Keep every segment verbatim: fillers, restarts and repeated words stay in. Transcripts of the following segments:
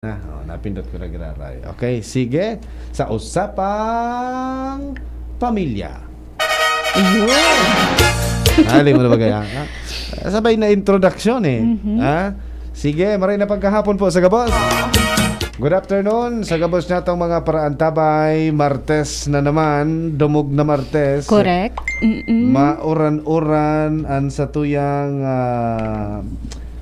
Na, oh, napindot ko na giraray. Okay, sige. Sa usapang pamilya. Ayun. Hali mo na ba kaya? Ha? Sabay na introduction eh. Mhm. Ha? Sige, maray na pagkahapon po sa gabos. Good afternoon. Sa gabos natong mga paraantabay, Martes na naman, dumog na Martes. Correct. Mm-mm. Mauran-uran ang satuyang ah,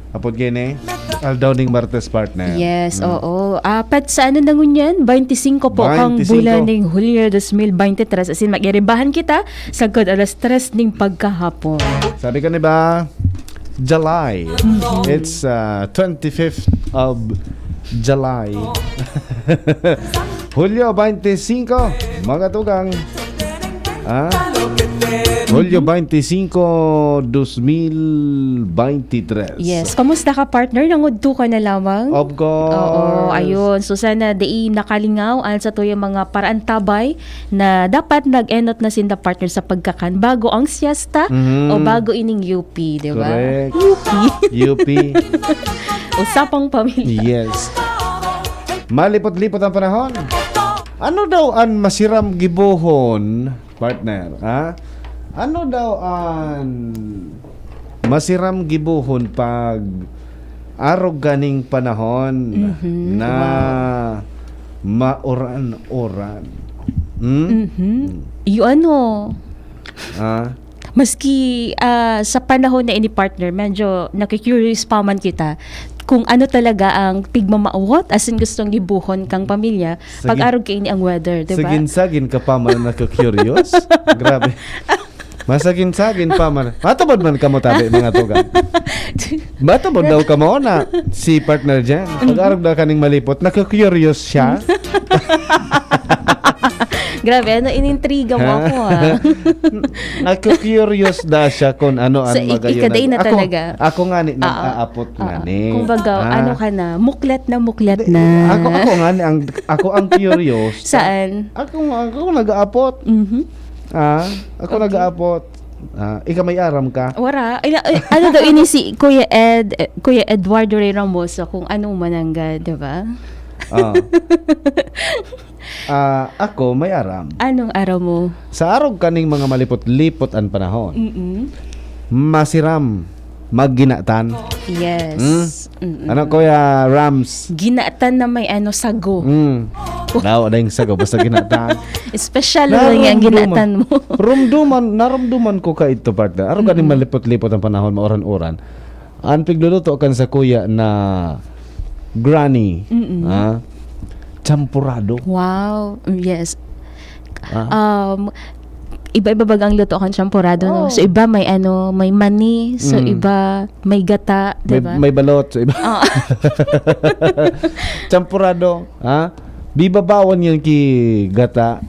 apod gini, aldaw ning Martes, partner. Yes, Mm. oo. Apat sa ano na ngunyan? Twenty-five po kang Twenty-five. Bulan ning Hulyo dos mil veintitrés. As in, mag-iribahan kita sagkod alas tres ning pagkahapon. Sabi ka ni ba, July. Mm-hmm. It's uh, twenty-fifth of July. Hulyo twenty-five, mga tugang. Ah? Hulyo twenty-five, dos mil veintitrés. Yes. Kamusta ka, partner? Nangudto ka na lamang? Of course. Oo, ayun. So, sana di nakalingaw ang satuyang mga paraantabay na dapat nag-enot na sinda, partner, sa pagkakan bago ang siesta Mhm. o bago ining U P, di ba? Correct. U P. U P. Usapang pamilya. Yes. Malipot-lipot ang panahon. Ano daw ang masiram gibohon, partner? Ha? Ano daw ang masiram gibohon pag arog kaning panahon Mhm. na Wow. mauran-uran? Hmm? Mhm. Yung ano, Ah? maski ah, sa panahon na ini, partner, medyo naku-curious pa man kita kung ano talaga ang pigmamawot, as in, gustong gibohon kang pamilya, Sige. pag arog kaini ang weather, di ba? Sagin-sagin ka pa man naku-curious? Grabe. Masagin-sagin pa man. Matubod man kamo tabi, mga tugang. Matubod daw kamo na si partner dyan. Pag-arog daw kaning malipot, naku-curious siya. Grabe, ano, inintriga mo Ha? Ako, ah. Naku-curious da siya kung ano ang So, ik- magayon ikaday na ako, talaga. Ako nga ni, Oo. nag-aapot nga Oo. ni. Kumbaga, Ah. ano ka na, muklat na, muklat Hindi, na. Ako, ako nga ni, ang, ako ang curious. Saan? Ako, ako nag-aapot. Mhm. Ah, ako Okay. nag-aapot. Ah, ika may aram ka? Wara. Ila, eh, ano daw ini si Kuya Ed, eh, Kuya Eduardo Ray Ramoso, kung ano manangga, di ba? Ah. Ah, ako may aram. Anong aram mo? Sa arog kaning mga malipot-lipot ang panahon, Mm-mm. masiram magginatan. Yes. Hmm? Mm-mm. Ano, Kuya Rams? Ginatan na may ano, sago. Mm. Daw, dahil sago, basta ginatan. Special na lang yung Narumduman- ginatan mo. Rumduman, narumduman ko ka ito, partner. Arog kaning malipot-lipot ang panahon, mauran-uran. Ang pigluluto kan sa kuya na granny, Mm-mm. ha? Champurado. Wow. Yes. Ah. Um, iba-iba baga ang luto kan champurado, no? Oh. So, iba may ano, may mani, so Mm. iba may gata, May, di ba? may balot sa iba. Ah. Champurado, ha? Bibabawan yan ki gata.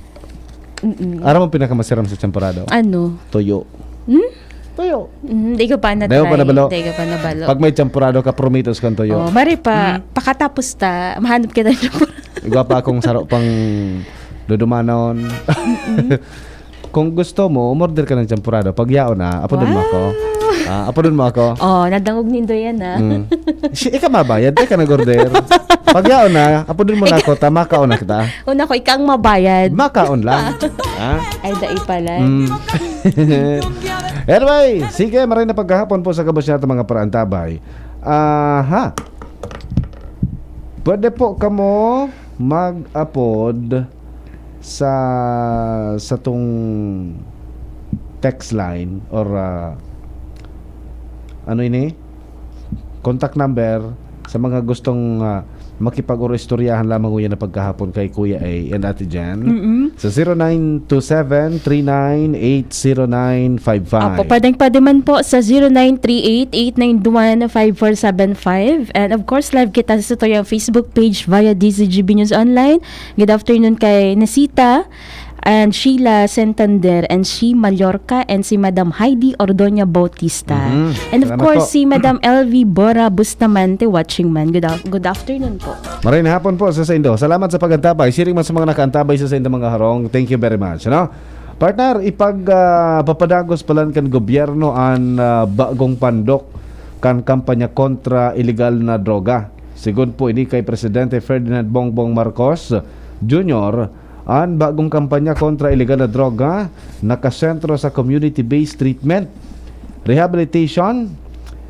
Mm-mm. Aram mo pinakamasiram sa champurado? Ano? Tuyo. Hmm? Tuyo. Mm, di ko pa na Di mo pa nabalo? Di ko pa nabalo. Pag may champurado ka, promitos kang tuyo. Oh, mari pa, Mm. pakatapos ta, mahanap kita ng champurado. Igwa pa akong saro pang dudumanon. Kung gusto mo, umorder ka ng champurado. Pag yaon na, apodon mo ako. Wow. Ah, apodon mo ako. Oh, nadangog nindo yan, ah. Mm. Si, ikaw mabayad, ikaw nag-order. Pag yaon na, apodon mo na ako, tama ka na kita. Una ko, ikaw ang mabayad. Makaon lang. Ha? Ay, dai pala. Mm. Anyway, sige, maray na pagkahapon po sa gabos niya mga paraantabay. Aha. Pwede po kamo mag-apod sa satong text line or ah, ano ini? Contact number sa mga gustong ah, makipag-istoryahan lamang uyan na pagkahapon kay Kuya A and Ate Jen. Mm-mm. Sa zero nine two seven three nine eight zero nine five five. Opo, pwedeng pwede man po sa zero nine three eight eight nine one five four seven five. And of course, live kita sa tuyang Facebook page via D Z G B News Online. Good afternoon kay Nasita and Sheila Santander and si Mallorca and si Madam Heidi Ordoña Bautista. Mhm. And of Salamat course, po. Si Madam L V Bora Bustamante watching man. Good, af- good afternoon po. Maray na hapon po sa saindo. Salamat sa pag-antabay. Siring man sa mga nakaantabay sa saindo mga harong. Thank you very much. Ano? Partner, ipag ah, papadagos palan kan gobyerno an ah, bagong pandok kan kampanya kontra iligal na droga. Sigon po ini kay Presidente Ferdinand Bongbong Marcos Junior, an bagong kampanya kontra ilegal na droga nakasentro sa community-based treatment, rehabilitation,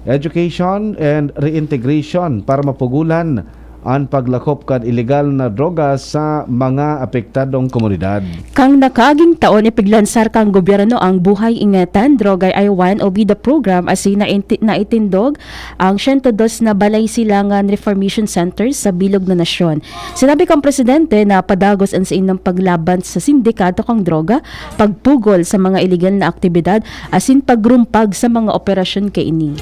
education, and reintegration para mapugulan an paglakop kan ilegal na droga sa mga apektadong komunidad. Kan nakaaging taon, ipiglansar kan gobyerno ang Buhay Ingatan, Droga Ayawan o BIDA program asin nainti-, naitindog ang siyento dos na balay silangan reformation centers sa bilog na nasyon. Sinabi kan presidente na padagos an saindang paglaban sa sindikato kan droga, pagpugol sa mga iligal na aktibidad, asin pagrumpag sa mga operasyon kaini.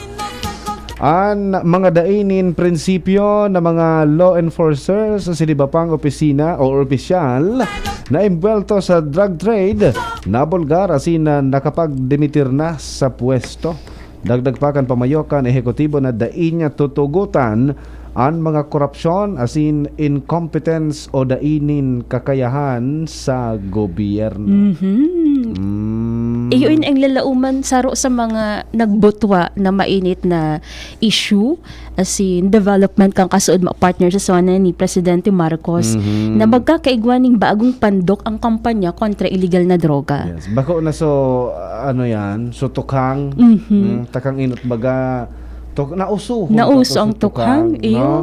An mga dai nin prinsipyo na mga law enforcers sa iba pang opisina o opisyal na embwelto sa drug trade, nabulgar asin na nakapagdimitir na sa pwesto. Dagdag pa kan pamayo kan ehekutibo na dai niya tutugotan an mga korupsyon asin incompetence o dai nin kakayahan sa gobyerno. Mhm. Mm. Iyo in ang lalauman saro sa mga nagbutwa na mainit na issue, asin development kan kasuodma partner sa zona ni Presidente Marcos Mhm. na magkakaigwa ning bagong pandok ang kampanya kontra iligal na droga. Yes. Bako na so, ano yan, so tukhang, Mhm. mm, takang inot baga, tuk-, nauso, Nauso ang tukhang, tukhang, iyo. no?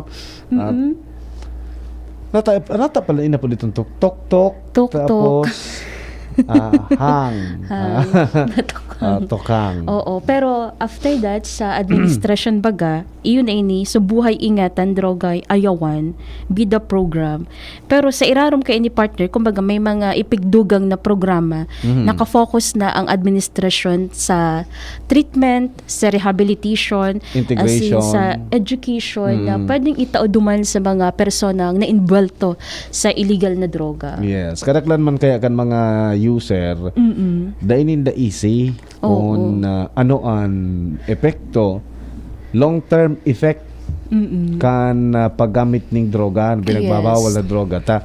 At Mm-mm. nata, nata pala ina po ditong tuk, tok, tok, Tok, tok. tapos, ah, hang. Hang. Ah, Tukhang. ah, tukhang. Oo, pero after that, sa administration baga, iyon na ini, so Buhay Ingatan, Droga Ayawan, BIDA program. Pero sa irarom kaini partner, kumbaga may mga ipigdugang na programa, Mhm. nakafocus na ang administrasyon sa treatment, sa rehabilitation, Integration. asin sa education na Mm. pwedeng itao duman sa mga personang nainbwelto sa iligal na droga. Yes. Kadaklan man kaya kan mga user, Mm-mm. dai ninda easy Oo. kun, ah, ano an epekto, long-term effect Mm-mm. kan, ah, paggamit ning droga, an pinagbabawal Yes. na droga. Ta,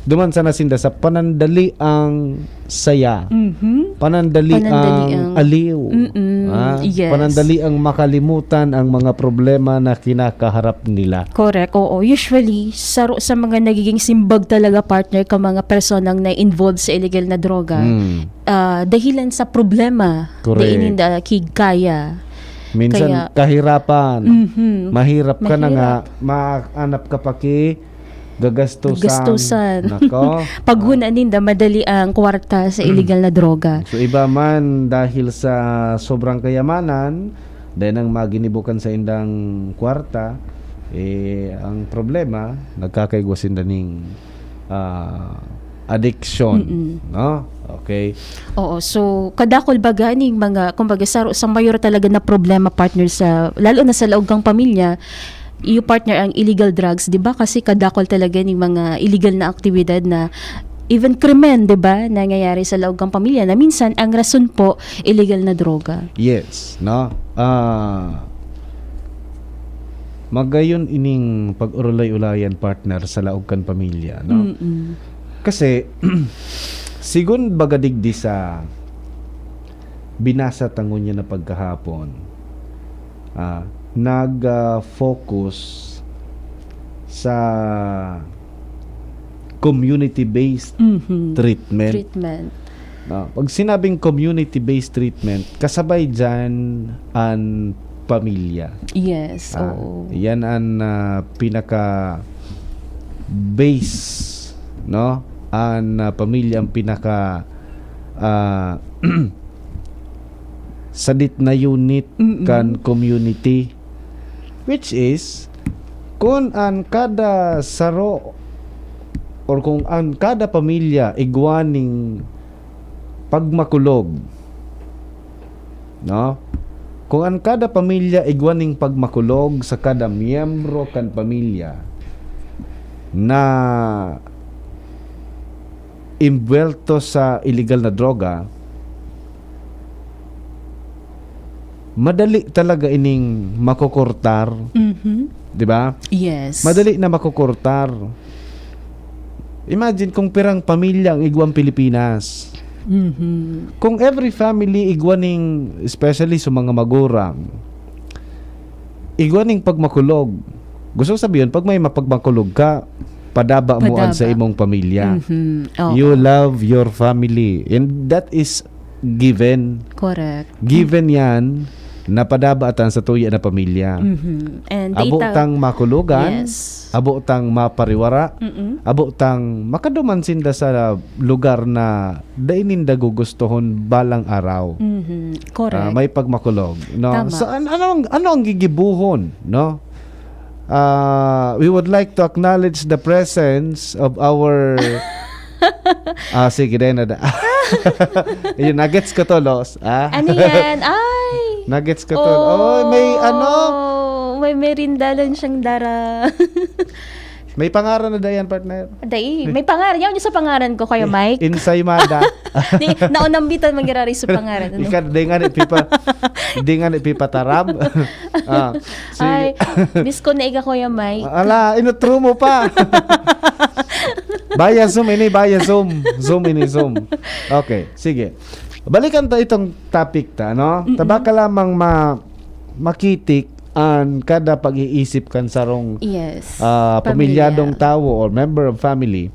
duman sana sinda sa panandali ang saya. Mhm. Panandali Panandali ang ang aliw. Mm-mm. Ah, Yes. panandali ang makalimutan ang mga problema na kinakaharap nila. Correct, oo. Usually, saro sa mga nagiging simbag talaga, partner, ka mga personang na-involved sa illegal na droga, Mm. ah, dahilan sa problema, Correct. dai ninda kigkaya. Minsan, Kaya kahirapan. Mhm. Mahirap ka na nga, Mahirap. maanap ka pa ki gagastusan. Gagastusan. Nako. Paghuna ninda, madali ang kwarta sa illegal na droga. So, iba man, dahil sa sobrang kayamanan, dahil nang maginibo kan saindang kwarta, eh, ang problema, nagkakaigwa sinda ning, ah, addiction, Mm-mm. no? Okay. Oo, so, kadakol baga ning mga, kumbaga, saro, sa mayor talaga na problema, partner, sa, lalo na sa laog kang pamilya, iyo, partner, ang illegal drugs, di ba? Kasi kadakol talaga ning mga illegal na aktibidad na even krimen, di ba, nangyayari sa laog kang pamilya na minsan ang rason po, illegal na droga. Yes, no? Ah, magayon ining pag-urulay-ulayan, partner, sa laog kan pamilya, no? Mm-mm. Kasi, sigon baga digdi sa binasa ta ngunyan na pagkahapon, ah, nag, ah, focus sa community-based Mhm. treatment. Treatment. No? Pag sinabing community-based treatment, kasabay dyan an pamilya. Yes, Ah, oo. yan an, ah, pinaka base, no? An, ah, pamilya ang pinaka, ah, sadit na unit Mm-mm. kan community. Which is, kun an kada saro or kung an kada pamilya igwa ning pagmakulog, no? Kung an kada pamilya igwa ning pagmakulog sa kada miyembro kan pamilya na imbwelto sa iligal na droga, madali talaga ining makokortar, Mhm. di ba? Yes. Madali na makokortar. Imagine kung pirang pamilya ang igwang Pilipinas. Mhm. Kung every family igwa ning, especially sa mga magurang, igwa ning pagmakulog, Gusto ko sabihin, pag may mapagmakulog ka, padaba mo an sa Padaba. imong pamilya. Mhm. Oo. You love your family. And that is given. Correct. Given yan, na padaba atan sa tuya na pamilya. Mhm. And Abo data tang makulogan, Yes. abo tang mapariwara, Mm-mm. abo tang makaduman sinda sa lugar na dai ninda gugustuhon balang araw. Mhm. Correct. Ah, may pagmakulog, no? Tama. So, an-, ano ang, ano ang gigibuhon, no? Ah, we would like to acknowledge the presence of our Ah, sige, dai na da. Yun, nagets ko to, Los. Ah? Ano yan? Ay! Nagets ko to. Oh, may ano? May merindalan siyang dara. May pangaran na dayan, partner. Dai, may pangaran. Yaw niyo sa pangaran ko, Kuya Mike. Insaymada. Di, naunambitan mangyarari sa pangaran. Ano? Ika, di nga ni pipa, di nga ni pipataram. Ah, sige. Ay, miss ko na ika, Kuya Mike. Ala, inutro mo pa. Via Zoom ini, via Zoom. Zoom ini, Zoom. Okay, sige. Balikan ta itong topic ta, no? Mm-mm. Tabaka lamang ma-, makitik an kada pag-iisip kan sarong, Yes. ah, pamilyadong Pamilya. tawo or member of family.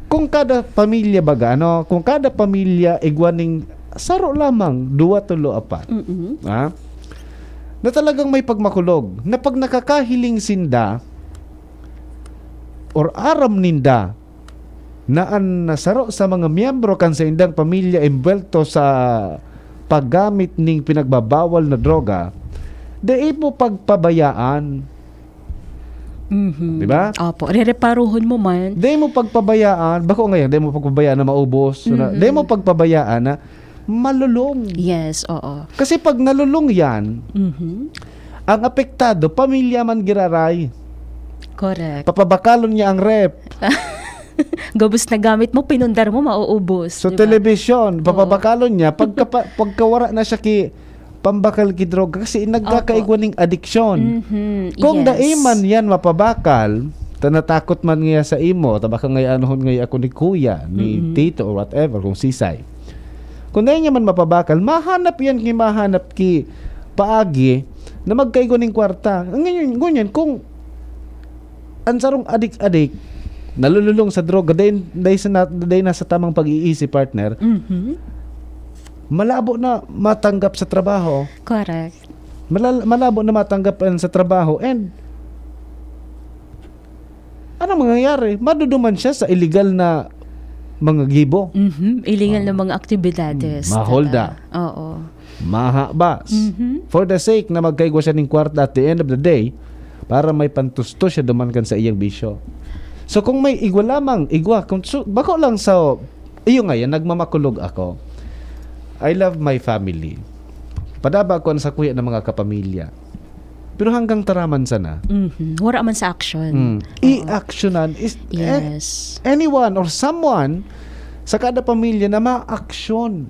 Kung kada pamilya baga, ano, kung kada pamilya igwa ning saro lamang, duwa, tulo, apat. Mm-mm. Ha? Na talagang may pagmakulog, na pag nakakahiling sinda or aram ninda na an saro sa mga miyembro kan saindang pamilya imbwelto sa paggamit ning pinagbabawal na droga, dai mo pagpabayaan. Mhm. Di ba? Opo, rereparuhon mo man. Dai mo pagpabayaan, bako ngayon, dai mo pagpabayaan na maubos. Na, Mhm. dai mo pagpabayaan na malulong. Yes, oo. Kasi pag nalulong yan, Mhm. ang apektado, pamilya man giraray. Correct. Papabakalon niya ang ref. Gabos na gamit mo, pinundar mo, mauubos, So, di ba? telebisyon, Oo. papabakalon niya, pagka pa-, pagkawara na siya ki-, pambakal ki droga kasi nagkakaigwa Opo. ning adiksyon. Mhm, Kung yes. dai man yan mapabakal, ta natakot man nga sa imo, ta baka ngay anohon ngay ako ni kuya, ni Mm-mm. tito or whatever, kung sisay. Kung dai niya man mapabakal, mahanap yan ki, mahanap ki paagi na magkaigwa ning kwarta. Ngunyan, ngunyan, kung an sarong adik-adik, nalululong sa droga, dai, dai sa na-, dai na sa tamang pag-iisip, partner, Mhm. malabo na matanggap sa trabaho. Correct. Malal-, malabo na matanggap yan sa trabaho. And, anong mangyayari? Maduduman siya sa illegal na mga gibo. Mhm. Illegal na Ah. mga aktibidades. Mm, maholda. Tama. Oo. Mahabas. Mhm. For the sake na magkaigwa siya ning kwarta at the end of the day, para may pantustos siya duman kan sa iyang bisyo. So, kung may igwa lamang, igwa, kung su-, bako lang sa, iyo ngayon, nagmamakulog ako. I love my family. Padaba ko ang sakuya ng mga kapamilya. Pero hanggang taraman sana. Mhm. Wala man sa action. Mm. Oo. I-actionan is, eh, Yes. anyone or someone sa kada pamilya na ma-action.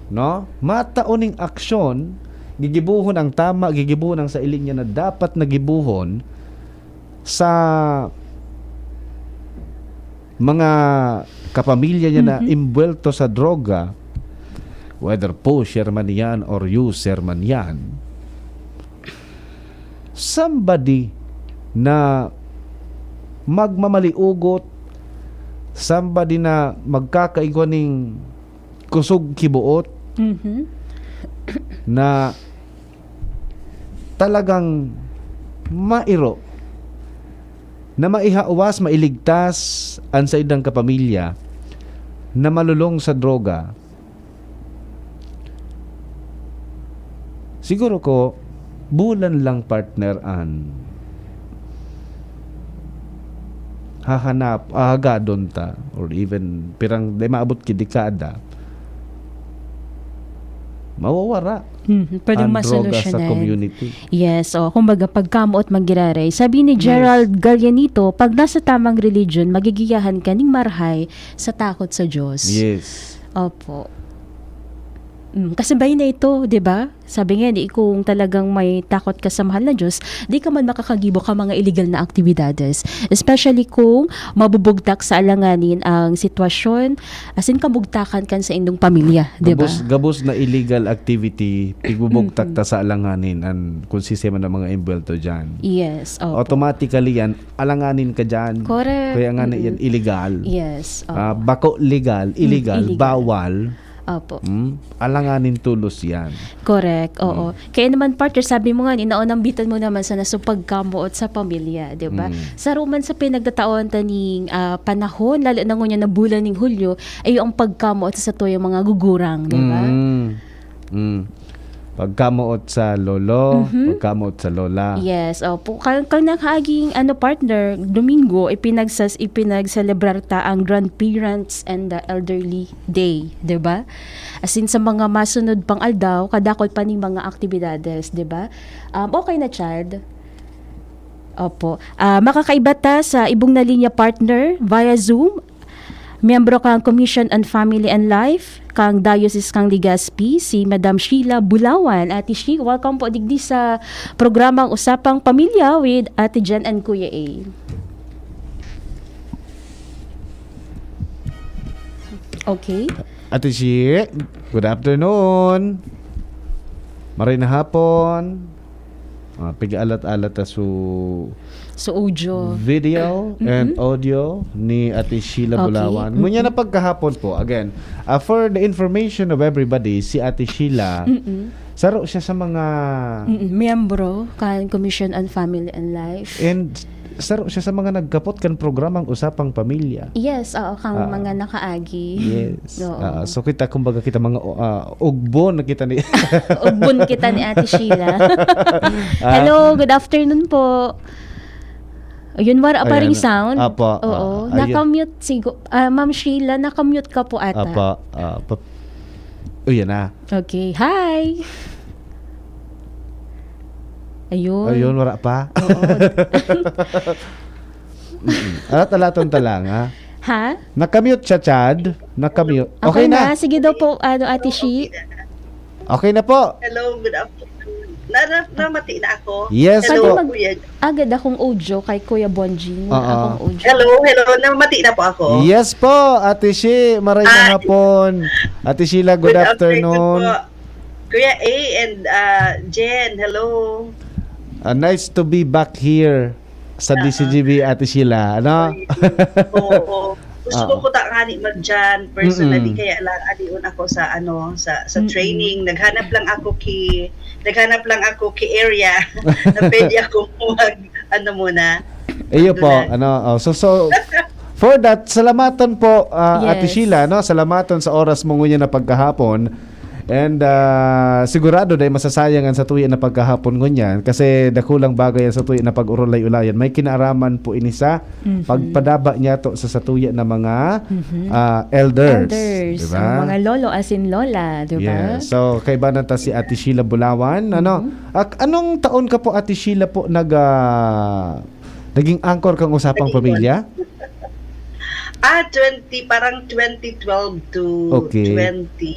No? Matao ning aksyon, gigibuhon ang tama, gigibuhon ang sa iling niya na dapat na gibuhon sa mga kapamilya niya na Mhm. imbwelto sa droga, whether pusher man yan or user man yan. Somebody na magmamaliugot, somebody na magkakaigwa ning kusog kiboot Mhm. na talagang mairo na maihawas, mailigtas an saindang kapamilya na malulong sa droga. Siguro ko, bulan lang, partner, an hahanap, hahagadon ta, or even pirang, di maabot ki dekada, mawawara Mhm, pwedeng ang droga sa masolusyonan. community. Yes, oh, kumbaga, pagkamoot manggiraray. Sabi ni Yes. Gerald Gallianito, "Pag nasa tamang religion, magigiyahan ka ning marahay sa takot sa Diyos." Yes. Opo. Mm, kasi bahin na ito, di ba? Sabi nga, di, kung talagang may takot ka sa mahal na Diyos, di ka man makakagibo ka mga illegal na aktibidades. Especially kung mabubugtak sa alanganin ang sitwasyon, as in, kabugtakan kan sa indong pamilya, di ba? Gabos, gabos na illegal activity, pigbubugtak Mm-mm. ta sa alanganin, an, kung sisay man ang mga envuelto dyan. Yes, opo. Automatically yan, alanganin ka dyan. Correct. Kaya nga na yan, Mm-mm. illegal. Yes, opo. Ah, bako legal, Mm, illegal, illegal. bawal. Opo. Hmm? Alanganin tolos yan. Correct, oo. Hmm. Kaya naman, partner, sabi mo nga, ni, naonambitan mo naman sana sa pagkamoot sa pamilya, di ba? Hmm. Saro man sa pinagtataon ta ning, ah, panahon, lalo na ngunyan na bulan ning Hulyo, ay yung pagkamoot sa satuyang mga gugurang, di ba? Hmm. Hmm. Pagkamoot sa lolo, Mhm. pagkamoot sa lola. Yes, opo. Kan, kan nakaaging, ano, partner, Domingo, ipinagsas-, ipinagselebrar ta ang Grandparents and the Elderly Day, di ba? As in, sa mga masunod pang aldaw, kadakol pa ning mga aktibidades, di ba? Um, okay na, Chad? Opo. Ah, makakaiba ta sa ibong na linya, partner, via Zoom. Miyembro kan Commission on Family and Life, kan Diocese kan Legazpi, si Madam Sheila Bulawan. Ate Shi, welcome po digdi sa programang Usapang Pamilya with Ate Jen and Kuya A. Okay. Ate Shi, good afternoon. Maray na hapon. Ah, pig-alat-alat ta su So, audio. video Mm-mm. and audio ni Ate Sheila Okay. Bulawan. Mm-mm. Ngunyan na pagkahapon po, again, ah, for the information of everybody, si Ate Sheila, Mm-mm. saro siya sa mga Mm-mm. Miyembro kan Commission on Family and Life. And saro siya sa mga nagkapot kan programang Usapang Pamilya. Yes, oo, kang Ah. mga nakaagi. Yes. Oo. Ah, so kita, kumbaga kita mga, ah, ugbon na kita ni Ugbon kita ni Ate Sheila. Ah. Hello, good afternoon po. Ayun, wala pa ring Ayan. sound. Apo, Oo, ah, ayun. Naka-mute sigo-, ah, Ma'am Sheila, naka-mute ka po ata. Apo, ah, pap-, oh, yan na. Okay, hi! Ayun. Ayun, wala pa. Oo. Mm-mm. Alat-alaton ta lang, ha? Ha? Naka-mute siya, Chad. Naka-mute. Okay Okay na. na. Sige daw po, ano, Ate Shi. Okay na po. Hello, good afternoon. Na, na, namati na ako. Yes Hello, po. Mag- Kuya. Agad akong audio kay Kuya Bonjing. Wala Oo. akong audio. Hello, hello. Namati na po ako. Yes po, Ate Shi. Maray na Ah, hapon. Ate Sheila, good Good afternoon afternoon. po. Kuya A and, ah, Jen, hello. Ah, nice to be back here sa Oo. D C G B, Ate Sheila, ano? Oo. Gusto ko Oo. kuta nga ni Magjan, personally, Mm-mm. kaya lang alion ako sa, ano, sa, sa Mm-mm. training. Naghanap lang ako ki, naghanap lang ako ki area na pwede ako mag, ano muna, Iyo po, magdulan. ano, oh, so, so, for that, salamaton po, ah, Ate Yes. Sheila, no? Salamaton sa oras mo ngunyan na pagkahapon. And, ah, sigurado dai masasayang an satuya na pagkahapon ngunyan kasi dakulang bagay an satuya na pag-urulay-ulayan. May kinaaraman po ini sa Mhm. pagpadaba niyato sa satuya na mga, Mhm. ah, elders, Elders, di ba? ang mga lolo as in lola, di ba? Yes. So, kaibanan ta si Ate Sheila Bulawan, ano? Mhm. Ak-, anong taon ka po, Ate Sheila, po nag, ah, naging anchor kang Usapang Naging Pamilya? Ah, twenty, parang twenty twelve to Okay. twenty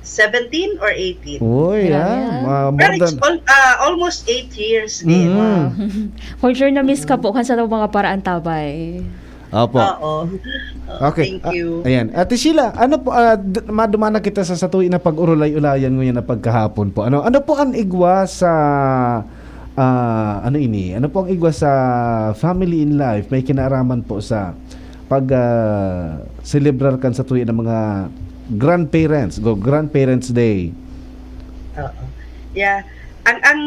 seventeen or eighteen. Uy, Grabe, ah, ah. ah, more Pero it's than al-, ah, almost eight years din. Mm. Wow. For sure, na-miss ka po kan sa mga paraan, tabay. Opo. Oo. Okay. Thank Ah, you. ayan. Ate Sheila, ano po, ah, d-, madumana kita sa satuya na pag-urulay-ulayan ngunyan na pagkahapon po. Ano, ano po ang igwa sa, ah, ano ini? Ano po ang igwa sa family in life? May kinaaraman po sa pag, ah, selebrar kan satuya ng mga grandparents, go, Grandparents Day. Oo. Yeah. Ang, ang,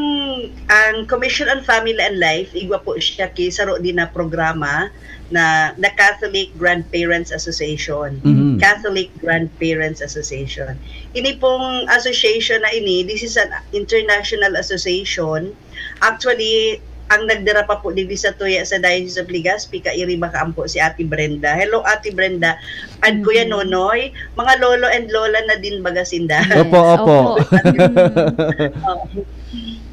ang Commission on Family and Life, igwa po siya ki saro din na programa na, na Catholic Grandparents Association. Mhm. Catholic Grandparents Association. Ini pong association na ini, this is an international association. Actually, ang nagdara pa po digdi sa tuya sa Diocese of Legazpi, kairi baka ampo si Ate Brenda. Hello, Ate Brenda. And Kuya Mm. Nonoy, mga lolo and lola na din baga sinda. Opo, Yes, opo. opo. Opo.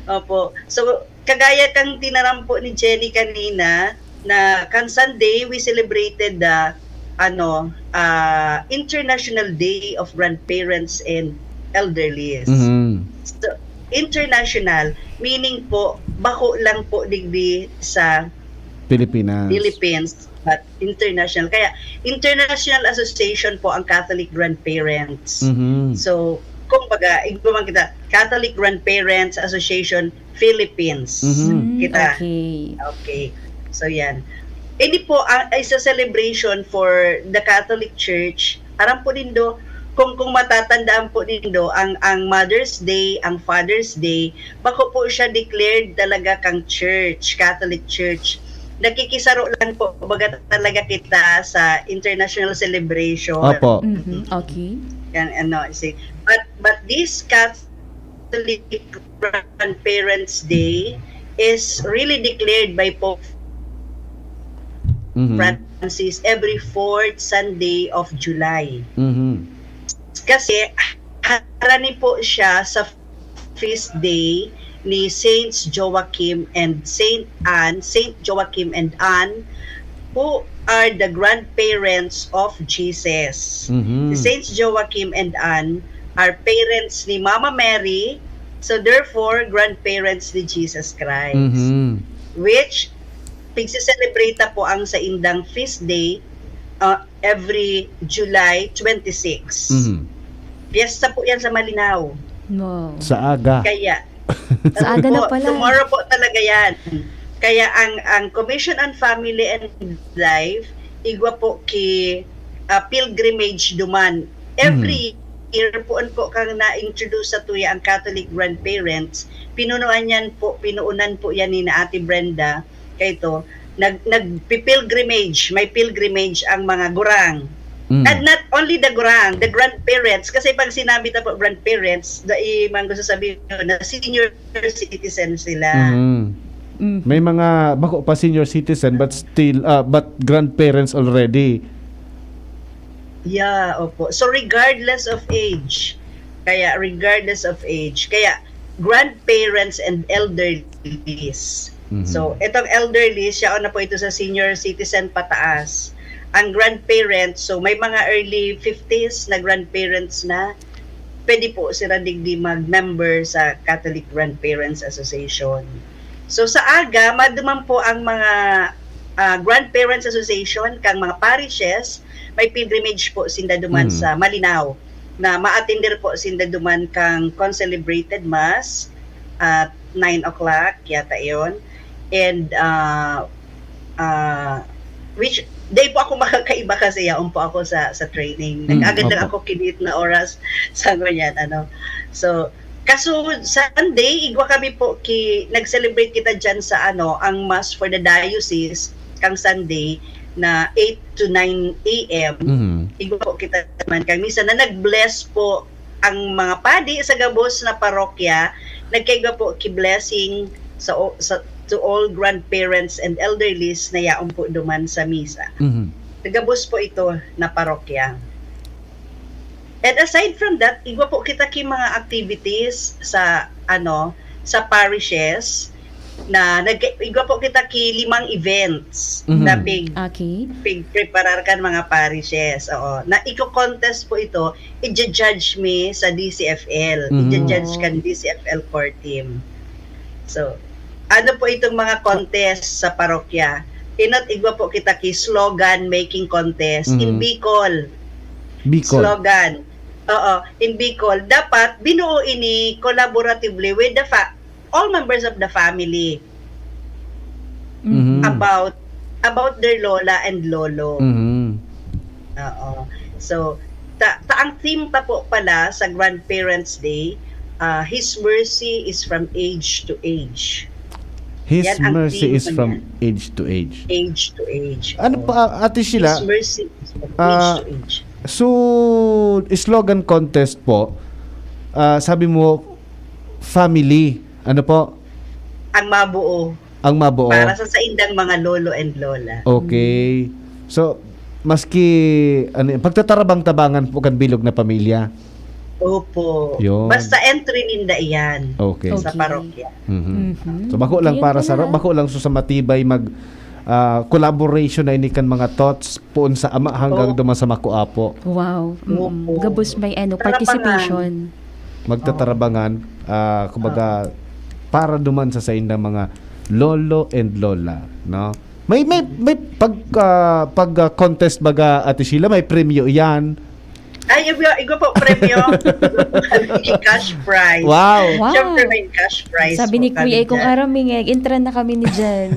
Opo. So, kagaya kang tinarampo ni Jenny kanina, na kan Sunday, we celebrated the, ano, ah, International Day of Grandparents and elderlies. Mhm. So, international, meaning po, bako lang po digdi sa Pilipinas. Philippines, but international. Kaya, International Association po ang Catholic Grandparents. Mhm. So, kumbaga, igwa man kita, Catholic Grandparents Association Philippines. Mhm. Mm, Kita. Okay. Okay. So, yan. Ini po, ang isa celebration for the Catholic Church. Aram po nindo, kung, kung matatandaan po nindo, ang, ang Mother's Day, ang Father's Day, bako po siya declared talaga kang church, Catholic Church. Nakikisaro lang po, baga talaga kita sa international celebration. Opo. Mhm. Okay. Yan, ano, see. But, but this Catholic Grandparents' Day is really declared by Pope Mhm. Francis every fourth Sunday of July. Mhm. Kasi harani po siya sa feast day ni Saints Joachim and Saint Anne, Saint Joachim and Anne, who are the grandparents of Jesus. Mhm. Si Saints Joachim and Anne are parents ni Mama Mary, so therefore grandparents ni Jesus Christ. Mhm. Which, pigse-celebrate po ang saindang feast day uh, every July twenty-six. Mhm. Fiesta po yan sa Malinao. Wow. Sa aga. Kaya, Sa aga na po, pala. Tomorrow po talaga yan. Kaya ang ang Commission on Family and Life, igwa po ki ah, pilgrimage duman. Every year po, an po kang na-introduce sa tuya ang Catholic grandparents, pinunuan yan po, pinuunan po yan ni na Ate Brenda, kay ito, nag, nagpi-pilgrimage, may pilgrimage ang mga gurang. Mm. And not only the gurang, the grandparents, kasi pag sinabi ta po grandparents, dai man gusto sabihin na senior citizen sila. Mhm. Mhm. May mga bako pa senior citizen but still ah, but grandparents already. Yeah, opo. So regardless of age, kaya regardless of age, kaya grandparents and elderlies. Mhm. So, itong elderlies, siya na po ito sa senior citizen pataas. Ang grandparents, so may mga early fifties na grandparents na, pwede po sila digdi mag-member sa Catholic Grandparents Association. So sa aga, maduman po ang mga ah, Grandparents Association kang mga parishes, may pilgrimage po sinda duman Mm. sa Malinao na maatender po sinda duman kang concelebrated mass at nine o'clock yata yon. And ah, ah, which day po ako makakaiba kasi yaon po ako sa sa training. Mm, Nag-agad lang opo. Ako kinit na oras sa ganyan, ano. So, kaso Sunday, igwa kami po ki nag-celebrate kita diyan sa ano, ang mass for the diocese kang Sunday na eight to nine a m. Mhm. Igwa po kita man kang misa na nag-bless po ang mga padi sa gabos na parokya, nagkaigwa po ki blessing sa, o- sa to all grandparents and elderlies na yaon po duman sa misa. Mhm. Gabos po ito na parokya. And aside from that, igwa po kita ki mga activities sa ano, sa parishes na nag igwa po kita ki limang events Mhm. na pig Okay. pigpreparar kan mga parishes. Oo. Na iko-contest po ito, i-judge mi sa D C F L. Mhm. I-judge kan D C F L core team. So, ano po itong mga contest sa parokya? Inot igwa po kita ki slogan making contest in Mhm. Bicol. Bicol. Slogan. Oo, in Bicol, dapat binuo ini collaboratively with the fa- all members of the family Mhm. about about their lola and lolo. Mhm. Oo. So, ta, ta ang theme pa po pala sa Grandparents' Day, ah, His mercy is from age to age. His Yan ang mercy theme is po from niya. Age to age. Age to age. Ano Oo. pa, Ate Sheila? His mercy is from Ah, age to age. So, slogan contest po, ah, sabi mo, family. Ano po? Ang mabuo Ang mabuo. Para sa saindang mga lolo and lola. Okay. So, maski ano, pagtatarabang-tabangan po kan bilog na pamilya. Opo. Yun. Basta entry ninda iyan Okay. sa Okay. parokya. Mhm. Mhm. So, bako lang Yan para po sa na. Bako lang so sa matibay mag ah, collaboration na ini kan mga thoughts poon sa ama hanggang Oo. duman sa makuapo. Wow. Mm-mm. Opo. Gabos may ano, Tarapangan. participation. Magtatarabangan, ah, kumbaga, para duman sa saindang mga lolo and lola, no? May, may, may pag, ah, pag, ah, contest baga, Ate Sheila, may premyo iyan. Ay, igwa, igwa po, premyo. May cash prize. Wow. Wow. Siyempre, may cash prize Sabi po ni Kuya, kami "Kung dyan." aram, may entra na kami ni Jen."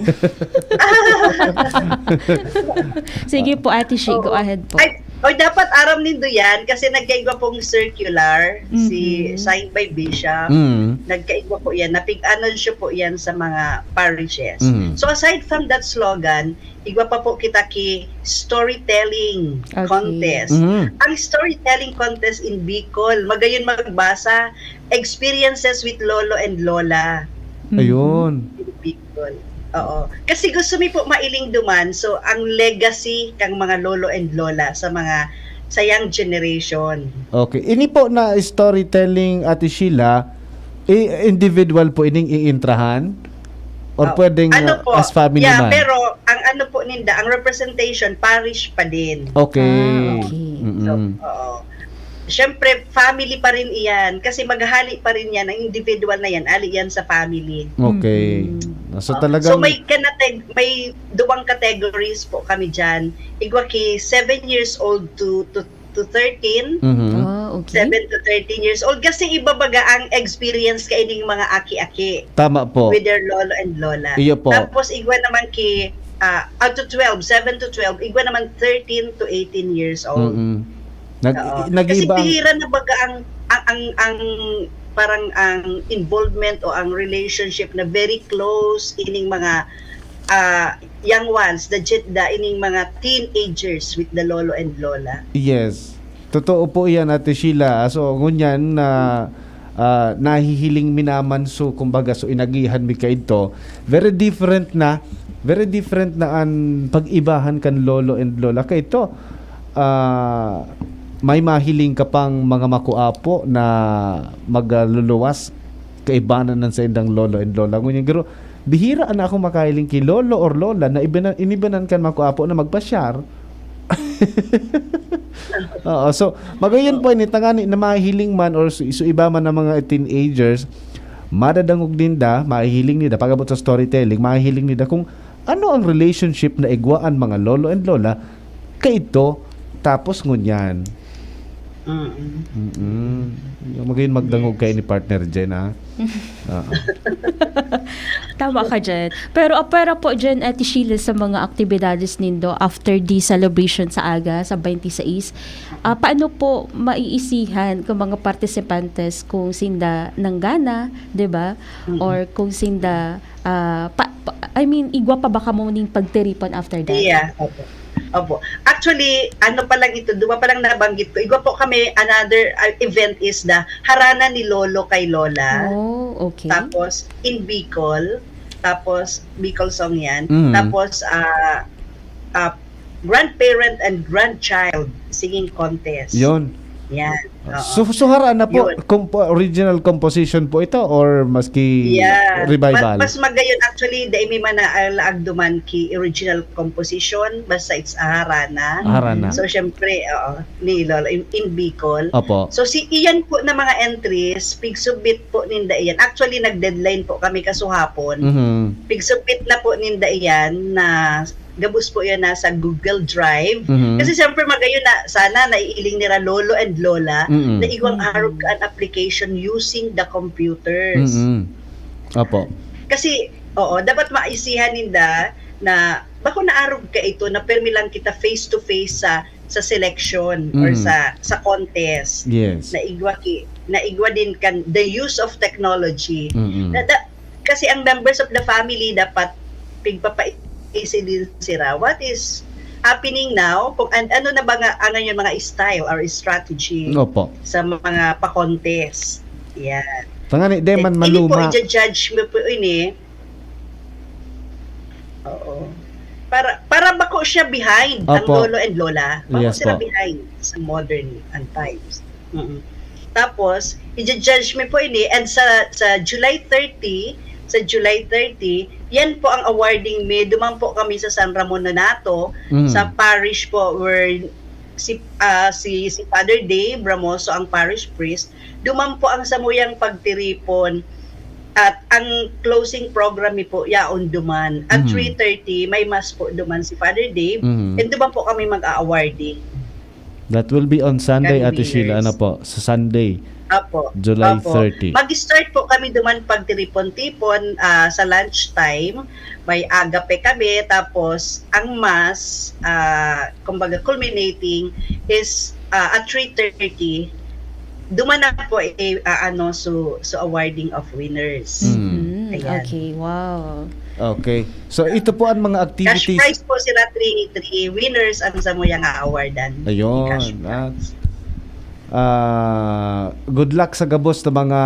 Sige po, Ate Shi, go Oo. ahead po. Ay, oy, dapat aram nindo yan kasi nagkaigwa pong circular si, Mhm. signed by Bishop. Mm. Nagkaigwa po yan. Napig-anunsyo po yan sa mga parishes. Mm. So, aside from that slogan, igwa pa po kita ki storytelling Okay. contest. Mhm. Ang storytelling contest in Bicol, magayon magbasa, experiences with lolo and lola. Mhm. Ayun. In Bicol. Oo. Kasi gusto mi po mailing duman, so ang legacy kang mga lolo and lola sa mga, sa young generation. Okay. Ini po na storytelling, Ate Sheila, i-, individual po ining iintrahan? Or Oh, pwedeng, ano uh, po? as family Yeah, man? pero ang ano po ninda, ang representation, parish pa din. Okay. Ah, okay. Mm-mm. So, oo. Siyempre, family pa rin iyan. Kasi maghahali pa rin yan. Ang individual na yan, ali yan sa family. Okay. Mm. So, So, talagang may kanateg-, may duwang categories po kami dyan. Igwa ki seven years old to, to, to thirteen. Mhm. Ah, okay. Seven to thirteen years old. Kasi iba baga ang experience kaining mga aki-aki Tama po. with their lolo and lola. Iyo po. Tapos, igwa naman ki, ah, out to twelve, seven to twelve, igwa naman thirteen to eighteen years old. Mm-mm. Nag-, Oo. Kasi nag-iiba ang bihira na baga ang, ang, ang, ang parang ang involvement o ang relationship na very close ining mga, ah, young ones, the gen-, the, ining mga teenagers with the lolo and lola. Yes. Totoo po iyan, Ate Sheila. So, ngunyan na, ah, nahihiling mi naman, so, kumbaga, so, inagihan mi kaidto. Very different na, very different na an pag-ibahan kan lolo and lola. Kaidto, ah, may mahiling ka pang mga makuapo na magluluwas kaibanan ng saindang lolo and lola. Ngunyan, garo, bihira na akong makahiling ki lolo or lola na ibana-, inibanan kan makuapo na magpasyar. Oo, so, magayon po ini, tangani na mahiling man or su-, su-, iba man ang mga teenagers, madadangog ninda, mahihiling ninda, pag-abot sa storytelling, mahihiling ninda kung ano ang relationship na igwa an mga lolo and lola kaidto, tapos ngunyan. Mm. Mm-mm. Yung magayon magdangog Yes. kayo ni partner Jen, ah. Oo. Tama ka diyan. Pero apwera po diyan, Ate Sheila, sa mga aktibidades nindo after the celebration sa aga, sa twenty-six, ah, paano po maiisihan kung mga participantes kung sinda nanggana, 'di ba? Mm. Or kung sinda, ah, pa, pa, I mean, igwa pa ba kamo ning pagtiripon after that? Yeah, opo. Opo. Actually, ano pa lang ito, duwa pa lang nabanggit ko. Igwa po kami, another, ah, event is the Harana ni Lolo kay Lola. Oh, okay. Tapos, in Bicol. Tapos, Bicol song yan. Mm. Tapos, ah, ah, grandparent and grandchild singing contest. Yun. Yan. Oo. So, so harana po, Yun. compo-, original composition po ito or maski Yeah. revival? Ma-, mas magayon, actually, dai mi man na alaag duman ki original composition, basta it's a harana. Harana. So, syempre, oo, ni Lolo, in, in Bicol. Opo. So, si iyan po na mga entries, pig-submit po ninda iyan. Actually, nag-deadline po kami kasuhapon. Mhm. Pig-submit na po ninda iyan na gabos po yan nasa Google Drive. Mhm. Kasi siyempre, magayon na, sana naiiling nira lolo and lola Mm-mm. na igwang Mm. arog an application using the computers. Mm-mm. Opo. Kasi, oo, dapat maisihan ninda na bako naarog ka ito na permi lang kita face to face sa, sa selection or Mm. sa, sa contest. Yes. Na igwa ki-, na igwa din kan the use of technology. Mm-mm. Na da-, kasi ang members of the family dapat pigpapaisi din sira. What is happening now? Kung an-, ano na ba nga, ang ngayon mga style or strategy Opo. sa mga pa-contest? Yan. Tangani, di man Ini po, maluma. i-judge mo po ini. Oo. Para, para bako siya behind ang Opo. lolo and lola. Bako Yes sila po. behind sa modern and times. Mm. Tapos, i-judge mi po ini, and sa, sa July thirty, sa July thirty, yan po ang awarding mi. Duman po kami sa San Ramon Nonato, Mm. sa parish po where si, ah, si, si Father Dave Ramoso ang parish priest, duman po ang samuyang pagtiripon at ang closing program mi po yaon duman. At Mhm. three thirty, may mass po duman si Father Dave, Mhm. and duman po kami mag-a-awarding. That will be on Sunday, Kami Ate Sheila, winners. ano po? Sa Sunday, Apo. July Opo. thirty. Mag-start po kami duman pagtiripon-tipon, ah, sa lunch time. May agape kami, tapos ang mass, ah, kumbaga culminating is, ah, at three thirty. Duman na po, eh, ah, ano, so, so awarding of winners. Mm. Mhm. Ayan. Okay, wow. Okay. So, ito po ang mga Cash activities. prize po sila, three, three winners ang samuyang aawardan. Ayun, Cash ah. prize. Ah, good luck sa gabos na mga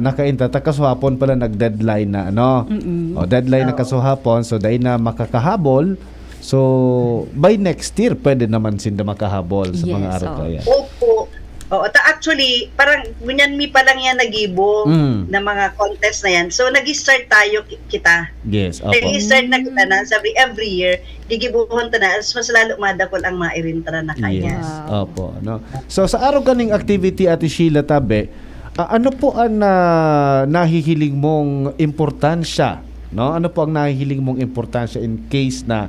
nakainta. Ta kasuhapon pala nag-deadline na, ano? Mm-mm. O, deadline na Oo. kasuhapon, so dai na makakahabol. So, by next year, pwede naman sinda makahabol sa mga Yes, araw oo. kaya. Opo. Oo, ta actually, parang ngunyan mi pa lang yan nagibo Mm. na mga contest na yan. So, nag-start tayo ki-, kita. Yes, opo. Nag-start na kita na, Mm. sabi, every year, gigibohon ta na, mas, mas lalo madakol ang mairintra na kanya. Yes, Wow. opo, no? So, sa araw kaning activity, Ate Sheila, tabi, ah, ano po ang, ah, nahihiling mong importansya, no? Ano po ang nahihiling mong importansya in case na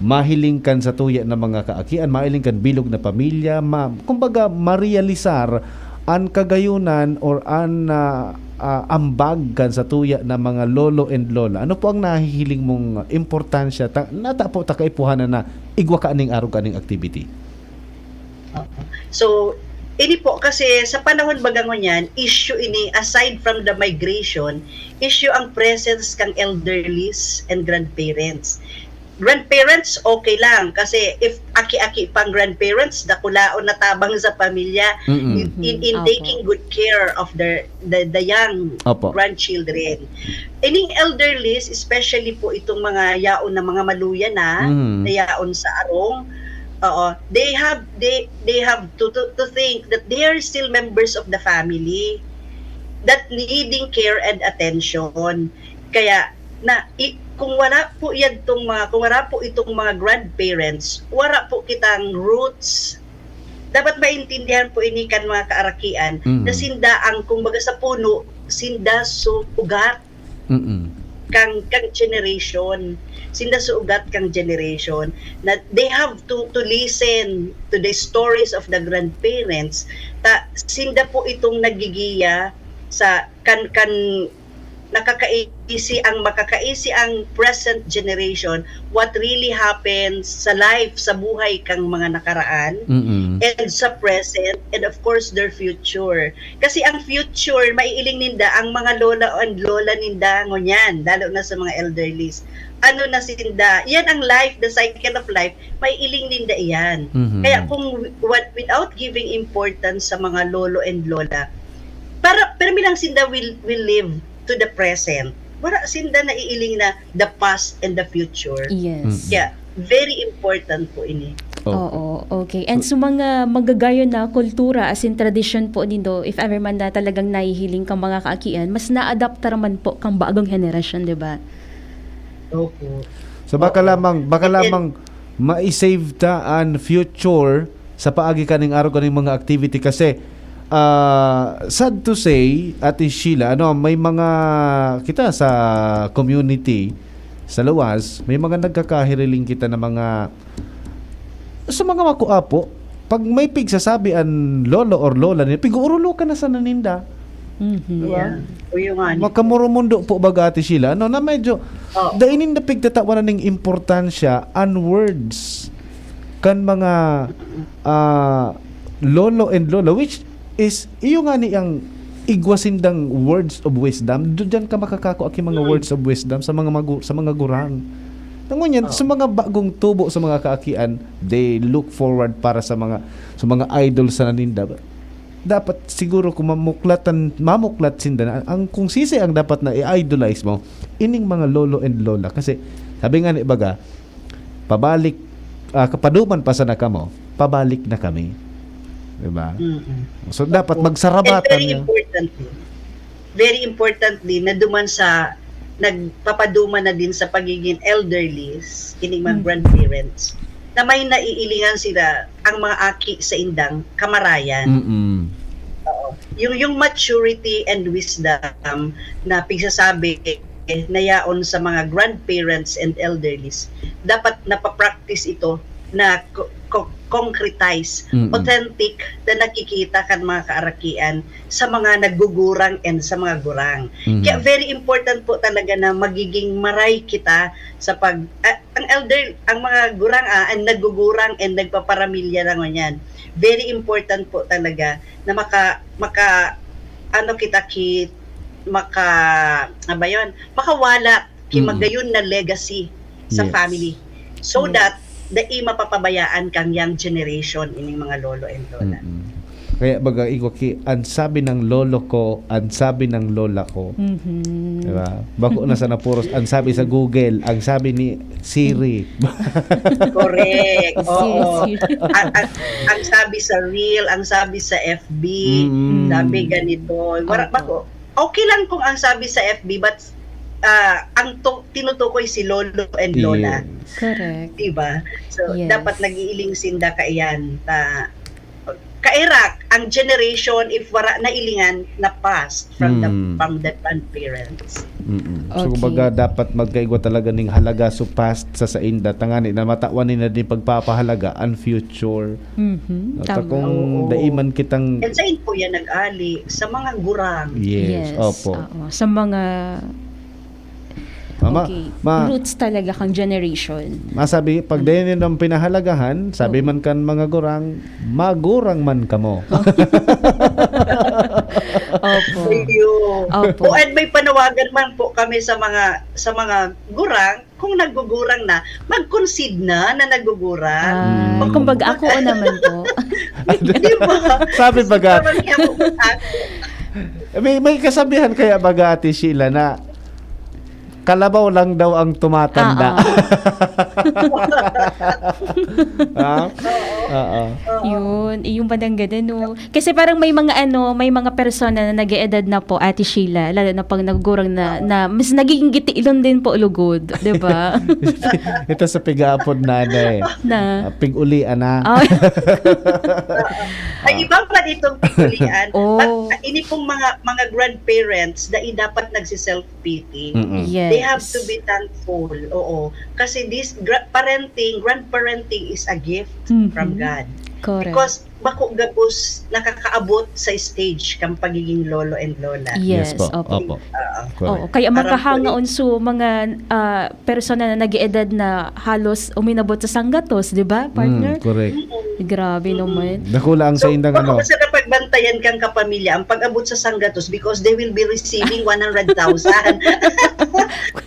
mahiling kan satuya na mga kaakian, mahiling kan bilog na pamilya, ma-, kumbaga, marealisar an kagayunan or an, ah, ah, ambag kan satuya na mga lolo and lola? Ano po ang nahihiling mong importansya ta-, nata po ta kaipuhan na igwa kaning arog kaning activity? Oo. So, ini po kasi sa panahon baga ngunyan, issue ini, aside from the migration, issue ang presence kang elderlies and grandparents. Grandparents, okay lang. Kasi if aki-aki pang grandparents, dakulaon na tabang sa pamilya Mm-mm. in, in, in Opo. taking good care of their, the, the young Opo. grandchildren. Ining elderlies, especially po itong mga yaon na mga maluya na, Mm. na yaon sa arong, oo, they have, they, they have to, to, to think that they are still members of the family that needing care and attention. Kaya, na, i-, kung wala po yadtong mga, kung wala po itong mga grandparents, wala po kitang roots. Dapat maintindihan po ini kan mga kaarakian Mm. na sinda ang, kumbaga, sa puno, sinda so ugat Mm. kang, kang generation. Sinda so ugat kang generation na they have to, to listen to the stories of the grandparents. Ta, sinda po itong nagigiya sa kan, kan nakakaisi ang, makakaisi ang present generation what really happens sa life, sa buhay kang mga nakaraan, Mm. and sa present, and of course, their future. Kasi ang future, maiiling ninda ang mga lola and lola ninda ngunyan, lalo na sa mga elderlies. Ano na sinda? Yan ang life, the cycle of life, maiiling ninda iyan. Mhm. Kaya kung wi-, what, without giving importance sa mga lolo and lola, para, permi lang sinda will, will live to the present. Wala sinda naiiling na the past and the future. Yes. Mm. Kaya, very important po ini. Opo. Oo, okay. And So sa mga magagayon na kultura, as in tradisyon po nindo, if ever man na talagang nahihiling kang mga kaakian, mas na-adapt ta naman po kang bagong henerasyon, di ba? Opo. So, baka Oo. lamang, baka And then lamang mai-save ta an future sa paagi kaning arog kaning mga activity kasi, ah, sad to say, Ate Sheila, ano, may mga, kita sa community, sa luwas, may mga nagkakahiriling kita na mga, sa mga makua po, pag may pigsasabi an lolo or lola nila, pig-uurulokan na sana ninda. Mhm. Di ba? Yeah. O, yung nga, Makamurumundo po baga, Ate Sheila, ano, na medyo, Oo. dai ninda pigtatawanan ning importansya an words kan mga, ah, lolo and lola, which is, iyo nga ni ang igwa sindang words of wisdom. Do-, diyan ka makakakua ki mga Mm. words of wisdom sa mga magu-, sa mga gurang. Na ngunyan, Oo. sa mga bagong tubo, sa mga kaakian, they look forward para sa mga, sa mga idol sa naninda. Dapat siguro kung mamuklatan, mamuklat sinda na, ang, kung sisay ang dapat na i-idolize mo, ining mga lolo and lola. Kasi, sabi nga ni baga, pabalik, ah, kapaduman pa sana kamo, pabalik na kami. Di ba? Mm-mm. So, dapat Opo. magsarabatan And very niya. importantly, very importantly, na duman sa, nagpapaduman na din sa pagiging elderly, kining mga Mm. grandparents, na may naiilingan sila ang mga aki sa indang kamarayan. Mm-mm. Oo. Yung, yung maturity and wisdom na pigsasabi na yaon sa mga grandparents and elderlies, dapat napapractice ito na co- co- concretize, Mm-mm. authentic na nakikita kan mga kaarakian sa mga naggugurang and sa mga gurang. Mhm. Kaya very important po talaga na magiging maray kita sa pag ah, ang elder, ang mga gurang ah, ang naggugurang and nagpaparamilya na ngunyan. Very important po talaga na maka maka ano kita ki maka ano ba yon? Makawala ki Mm. magayon na legacy sa Yes. family. So Yes. that dai mapapabayaan kang young generation ining mga lolo and lola. Mm-mm. Kaya baga, igwa ki, ang sabi ng lolo ko, ang sabi ng lola ko. Mhm. Diba? Bako na sa napuros, ang sabi sa Google, ang sabi ni Siri. Correct. Oo. Yes. ang, ang, ang sabi sa reel, ang sabi sa F B, Mm. sabi ganito. Wala Opo. bako. Okay lang kung ang sabi sa F B, but ah, ang to, tinutukoy si lolo and lola. Yes. Correct. Diba? So, Yes. dapat nag-iiling sinda kaiyan. Ta, kairak, ang generation, if wala nailingan, na past from the Hmm. from the grandparents. Mm-mm. So, Okay. kumbaga, dapat magkaigwa talaga ning halaga so past sa sainda. Tangani na matawan nila din pagpapahalaga ang future. Mhm. At Tama. kung Oo. daiman kitang... And saan po yan nag-ali? Sa mga gurang. Yes, opo. Oo. Sa mga Mama, okay, ma, roots talaga kang generation. masabi, pag dahil yun ang pinahalagahan, sabi Oo. man kan mga gurang, magurang man kamo. Opo. Ayun. Opo. O, and may panawagan man po kami sa mga sa mga gurang, kung naggugurang na, mag-concede na na naggugurang. Ah, Mm. kumbaga ako naman po. Di ba? Sabi baga, Parang kaya po, ah, may, may kasabihan kaya baga, Ate Sheila, na kalabaw lang daw ang tumatanda. Ah, Ha? Oo. Yun, yung pananggadan, no? Kasi parang may mga ano, may mga persona na nag-eedad na po, Ate Sheila, lalo na pag nagurang na, na mas nagiging gitiilon din po lugod, di ba? Ito sa pigaapod na ano eh. Na. Ah, pig-ulian na. Oh, Ay, iba pa ditong pigulian. Oh. But uh, ini pong mga mga grandparents na dapat nagsiself-pity. Mm-mm. Yes. They have to be thankful. Oo. Kasi this gra- parenting, grandparenting is a gift Mhm. from God. Correct. Because bako gabos nakakaabot sa stage kang pagiging lolo and lola. Yes, po. Opo. Opo. Oo. Correct. Oo, kaya Parang makahangaon so mga ah, persona na nag-eedad na halos uminabot sa sanggatos, di ba, partner? Mm, correct. Grabe naman. Dakula ang So, saindang baka ano. Sa napagbantayan kang kapamilya, ang pag-abot sa sanggatos because they will be receiving one hundred thousand.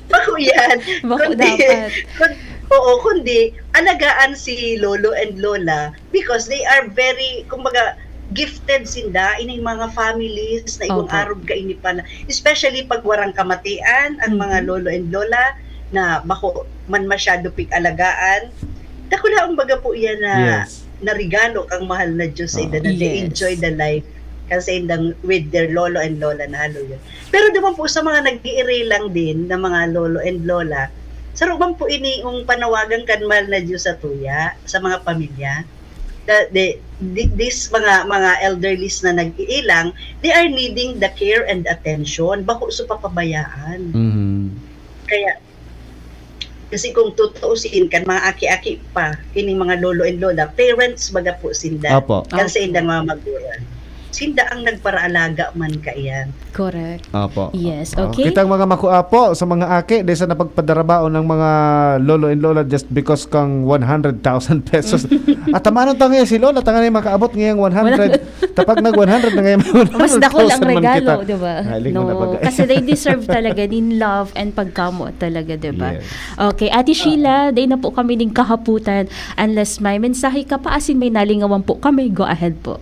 Bako yan. Bako Kundi, dapat. kun- oo, kundi alagaan si lolo and lola because they are very, kumbaga, gifted sinda ining mga families na igong Opo. arog kaini pa na, especially pag warang kamatian ang mga Mhm. lolo and lola na bako man masyado pig-alagaan, dakula ang baga po yan na Yes. na regalo kang mahal na Diyos sa Oo. ida na they Yes. enjoy the life kasi indang with their lolo and lola na halo yun. Pero naman po sa mga nag-iirilang din na mga lolo and lola, saro man po ini yung panawagan kan mahal na Diyos sa tuya, sa mga pamilya. The, the, thi- this mga mga elderlies na nag-iilang, they are needing the care and attention. Bako sa papabayaan. Mhm. Kaya, kasi kung tutuusin kan mga aki-aki pa, kining mga lolo and lola, parents baga po sinda. Opo. Kan sa Opo. indang mga magulang. Sinda ang nagparaalaga man kaiyan. Correct. Opo. Yes, Oh, okay. Kitang mga maku apo sa mga aki, di sa napagpadarabaon ng mga lolo and lola just because kang one hundred thousand pesos. At tamanon ta ngayon si lola, tangan makaabot ngayong one hundred. Tapag nag one hundred na ngayon, may Mas dakol ang one hundred thousand man regalo, kita. di ba? Ay, lingon na No, bagay. kasi they deserve talaga nin love and pagkamo talaga, di ba? Yes. Okay, Ate Sheila, day na po kami ning kahaputan. Unless may mensahe ka pa, asin may nalingawan po kami, go ahead po.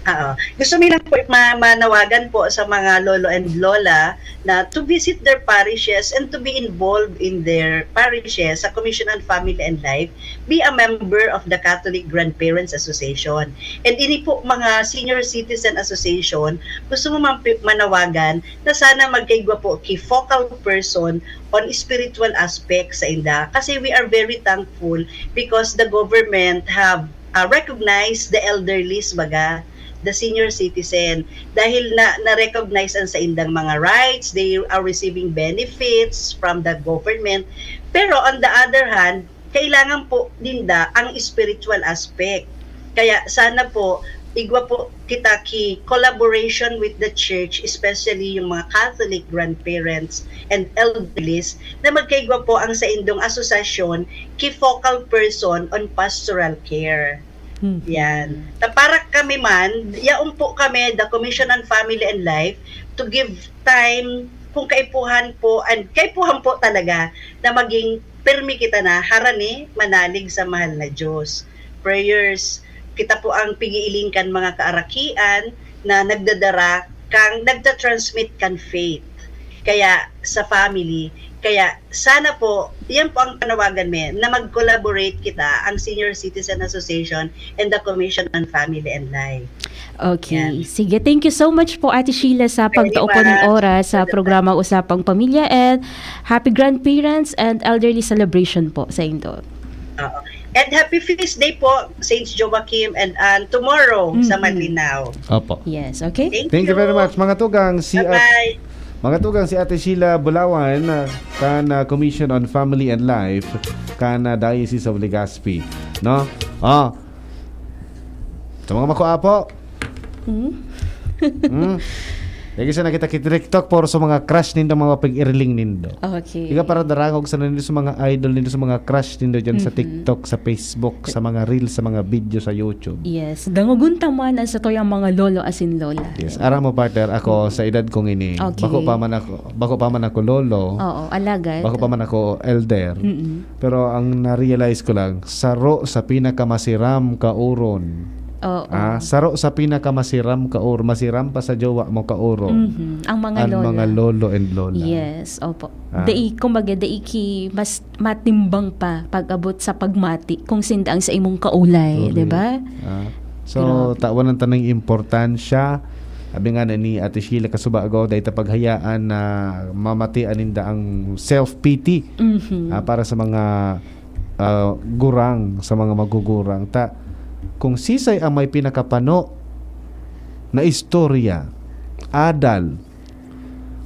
Oo. Gusto mi lang po ma-, manawagan po sa mga lolo and lola na to visit their parishes and to be involved in their parishes sa Commission on Family and Life, be a member of the Catholic Grandparents Association. And ini po mga Senior Citizen Association, gusto mo man pi-, manawagan na sana magkaigwa po ki focal person on spiritual aspects sa inda. Kasi we are very thankful because the government have, ah, recognized the elderlies, baga, the senior citizen. Dahil na, na-recognize ang sa indang mga rights, they are receiving benefits from the government. Pero on the other hand, kailangan po ninda ang spiritual aspect. Kaya sana po, igwa po kita ki collaboration with the church, especially yung mga Catholic grandparents and elderlies, na magkaigwa po ang saindong asosasyon ki focal person on pastoral care. Hmm. Yan. Ta-, para kami man, yaon po kami, the Commission on Family and Life, to give time kung kaipuhan po, and kaipuhan po talaga na maging pirmi kita na harani, manalig sa mahal na Diyos. Prayers, kita po ang pigiiling kan mga kaarakian na nagdadara kang nagta-transmit kan faith. Kaya sa family, kaya sana po, yan po ang panawagan mi, na mag-collaborate kita, ang Senior Citizen Association and the Commission on Family and Life. Okay. Yan. Sige, thank you so much po, Ate Sheila, sa Very pagtao po ng much. Oras sa programa Usapang Pamilya, and happy Grandparents and Elderly Celebration po sa indo. Oo. And happy feast day po, Saints Joachim and Anne, tomorrow sa Mm-mm. Malinao. Opo. Yes, okay? Thank Thank you very you. Much. Mga tugang, si At-, Bye-bye. Mga tugang, si Ate Sheila Bulawan, ah, kan, ah, Commission on Family and Life, kan, ah, Diocese of Legazpi. No? Ah. Sa mga makuapo. Hmm? Hmm? Lagi sa nakita ki TikTok, puro sa mga crush nindo, mga pag-iriling nindo. Okay. Ika para darangog sa nindo sa mga idol nindo, sa mga crush nindo dyan sa Mhm. TikTok, sa Facebook, sa mga reels, sa mga video sa YouTube. Yes. Dangogon ta man ang satuyang mga lolo asin lola. Yes. Aram mo, partner, ako, Mm. sa edad kong ini, Okay. bako pa man ako, bako pa man ako lolo, Oo, alagad. bako pa man ako elder. Mm-mm. Pero ang na-realize ko lang, saro sa pinakamasiram ka oron. Oo. Ah, saro sa pinakamasiram ka or-, masiram pa sa jowa mo ka oron. Mhm. Ang mga Ang lola. mga lolo and lola. Yes, opo. Ah. Dai, kumbaga, dai ki mas matimbang pa pag-abot sa pagmati kung sinda ang sa imong kaulay, Correct. di ba? Ah. So, Grabe. tawan ang tanang importansya. Sabi nga na ni Ate Sheila Kasubago, dahil ta paghayaan na mamatian ninda ang self-pity, Mhm. ah, para sa mga, ah, gurang, sa mga magugurang. Ta, kung sisay ang may pinakapano na istorya, adal,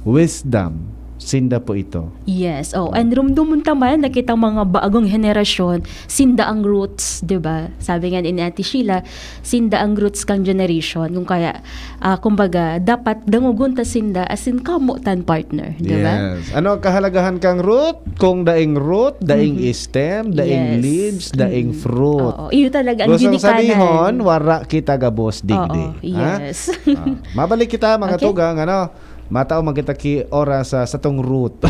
wisdom, sinda po ito. Yes, oh, Oh. and rumdumon ta man na kitang mga bagong henerasyon, sinda ang roots, di ba? Sabi nga ni Ate Sheila, sinda ang roots kang generation. Kung kaya, ah, kumbaga, dapat dangogon ta sinda, as in, kamotan, partner, di ba? Yes. Ano ang kahalagahan kang root? Kung daing root, daing Mhm. stem, daing Yes. leaves, daing Mm. fruit. Oo, iyo talaga ang Gustong ginikanan. sabihon, wara kita gabos digdi. Oo, Ha? yes. Ah, mabalik kita, mga Okay. tugang, ano? Matao man kita ki oras sa satong root.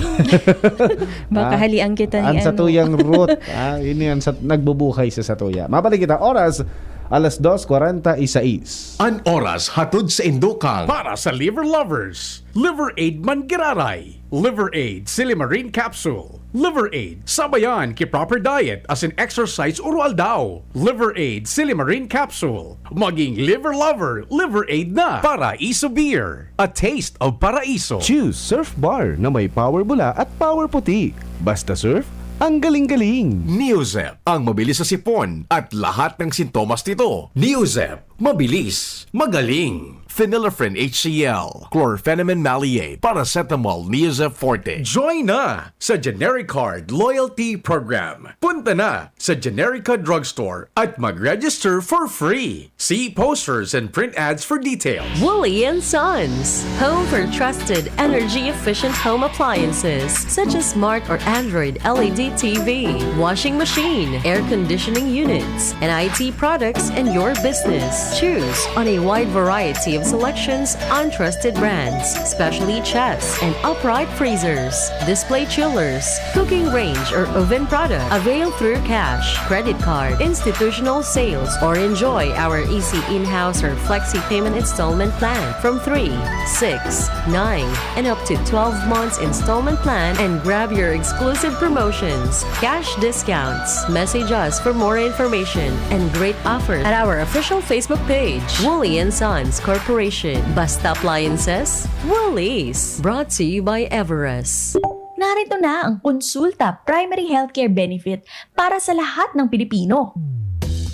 Baka Ah, halian kita ni ang ano. satuyang root. Ah, ini ang sat-, nagbubuhay sa satuya. Mabalik kita oras, alas dos kwarenta y seis. An oras hatod sa indokang para sa liver lovers. Liver Aid man giraray. Liver Aid Silimarin Capsule. Liver Aid, sabayan ki proper diet asin exercise oro-aldaw. Liver Aid Silimarin Capsule. Maging liver lover, Liver Aid na. Paraiso Beer, a taste of Paraiso. Choose Surf Bar na may power bula at power puti. Basta surf, ang galing-galing. Neozep, ang mabilis sa sipon at lahat ng sintomas nito. Neozep, mabilis, magaling. Phenylephrine H C L, chlorphenamine maleate, paracetamol, Neozep Forte. Join na sa Generic Card Loyalty Program. Punta na sa Generica Drugstore at mag-register for free. See posters and print ads for details. Woolly and Sons, home for trusted, energy-efficient home appliances such as smart or Android L E D T V, washing machine, air conditioning units, and I T products in your business. Choose on a wide variety of selections on trusted brands, specially chests and upright freezers, display chillers, cooking range or oven product. Avail through cash, credit card, institutional sales, or enjoy our easy in-house or flexi payment installment plan from three, six, nine, and up to twelve months installment plan and grab your exclusive promotions, cash discounts. Message us for more information and great offers at our official Facebook page, Woolly and Sons Corporation. Basta appliances, Woolies. Brought to you by Everest. Narito na ang Konsulta Primary Healthcare Benefit para sa lahat ng Pilipino.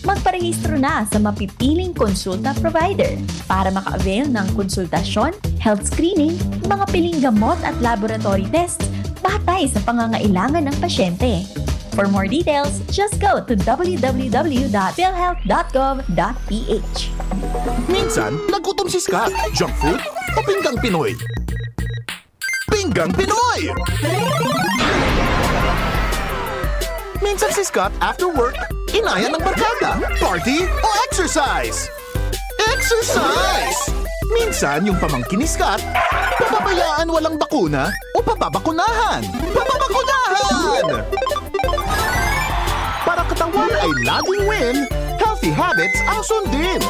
Magparehistro na sa mapipiling konsulta provider para maka-avail ng konsultasyon, health screening, mga piling gamot at laboratory tests batay sa pangangailangan ng pasyente. For more details, just go to w w w dot philhealth dot gov dot p h. Minsan, nagutom si Scott. Junk food o pinggang Pinoy? Pinggang Pinoy! Minsan si Scott after work, inaya ng barkada, party o exercise. Exercise! Minsan yung pamangkin ni Scott, pababayaan walang bakuna o pababakunahan. Pababakunahan! Para katawan ay laging win, healthy habits ang sundin.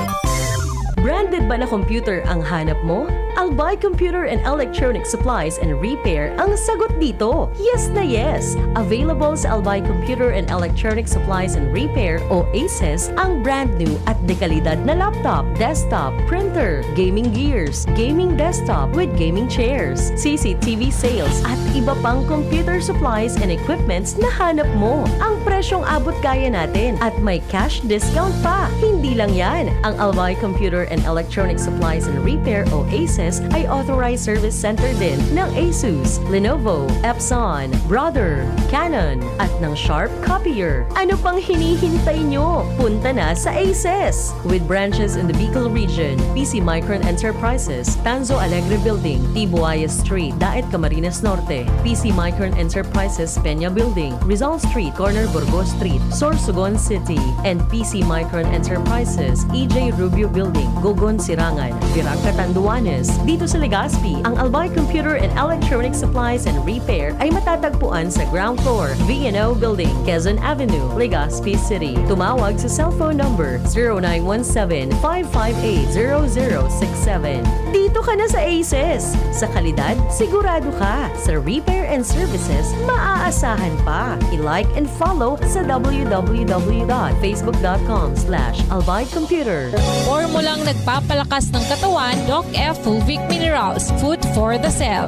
Branded ba na computer ang hanap mo? Albay Computer and Electronic Supplies and Repair ang sagot dito. Yes na yes! Available sa Albay Computer and Electronic Supplies and Repair o ACES ang brand new at dekalidad na laptop, desktop, printer, gaming gears, gaming desktop with gaming chairs, C C T V sales at iba pang computer supplies and equipments na hanap mo. Ang presyong abot kaya natin at may cash discount pa. Hindi lang yan, ang Albay Computer and Electronic Supplies and Repair o ACES ay authorized service center din ng Asus, Lenovo, Epson, Brother, Canon, at ng Sharp Copier. Ano pang hinihintay nyo? Punta na sa ACES! With branches in the Bicol region, P C Micron Enterprises, Tanzo Alegre Building, Tibuaya Street, Daet, Camarines Norte, P C Micron Enterprises, Peña Building, Rizal Street, corner Burgos Street, Sorsogon City, and P C Micron Enterprises, E J Rubio Building, Gogon, Sirangan, Virac, Catanduanes. Dito sa Legazpi, ang Albay Computer and Electronic Supplies and Repair ay matatagpuan sa ground floor, V and O Building, Quezon Avenue, Legazpi City. Tumawag sa cellphone number zero nine one seven, five five eight, zero zero six seven. Dito ka na sa ACES! Sa kalidad, sigurado ka. Sa repair and services, maaasahan pa. I-like and follow sa w w w dot facebook dot com slash albay computer. Formulang nagpapalakas ng katawan, Doc F Fulvic Minerals, food for the cell.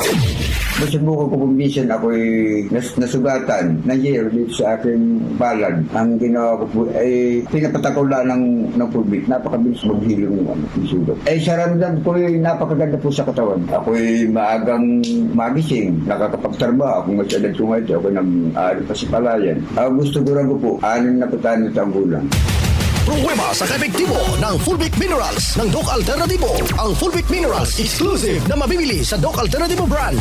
Nasubukan ko po minsan ako'y nas- nasugatan, na-year dito sa aking palad. Ang ginawa ko po ay pinapatako lang ng, ng Fulvic. Napakabilis maghilom ng ano, ng sugat. Eh, sa ramdam ko ay napakaganda po sa katawan. Ako'y maagang magising, nakakapagtrabaho. Kung mas edad ko ngayon, ako nang aaring pasipalayan. Ah, gusto ko lang po, anim na putahan na taong gulang. Pruweba sa kaepektibo ng Fulvic Minerals ng Doc Alternativo. Ang Fulvic Minerals exclusive na mabibili sa Doc Alternativo Branch.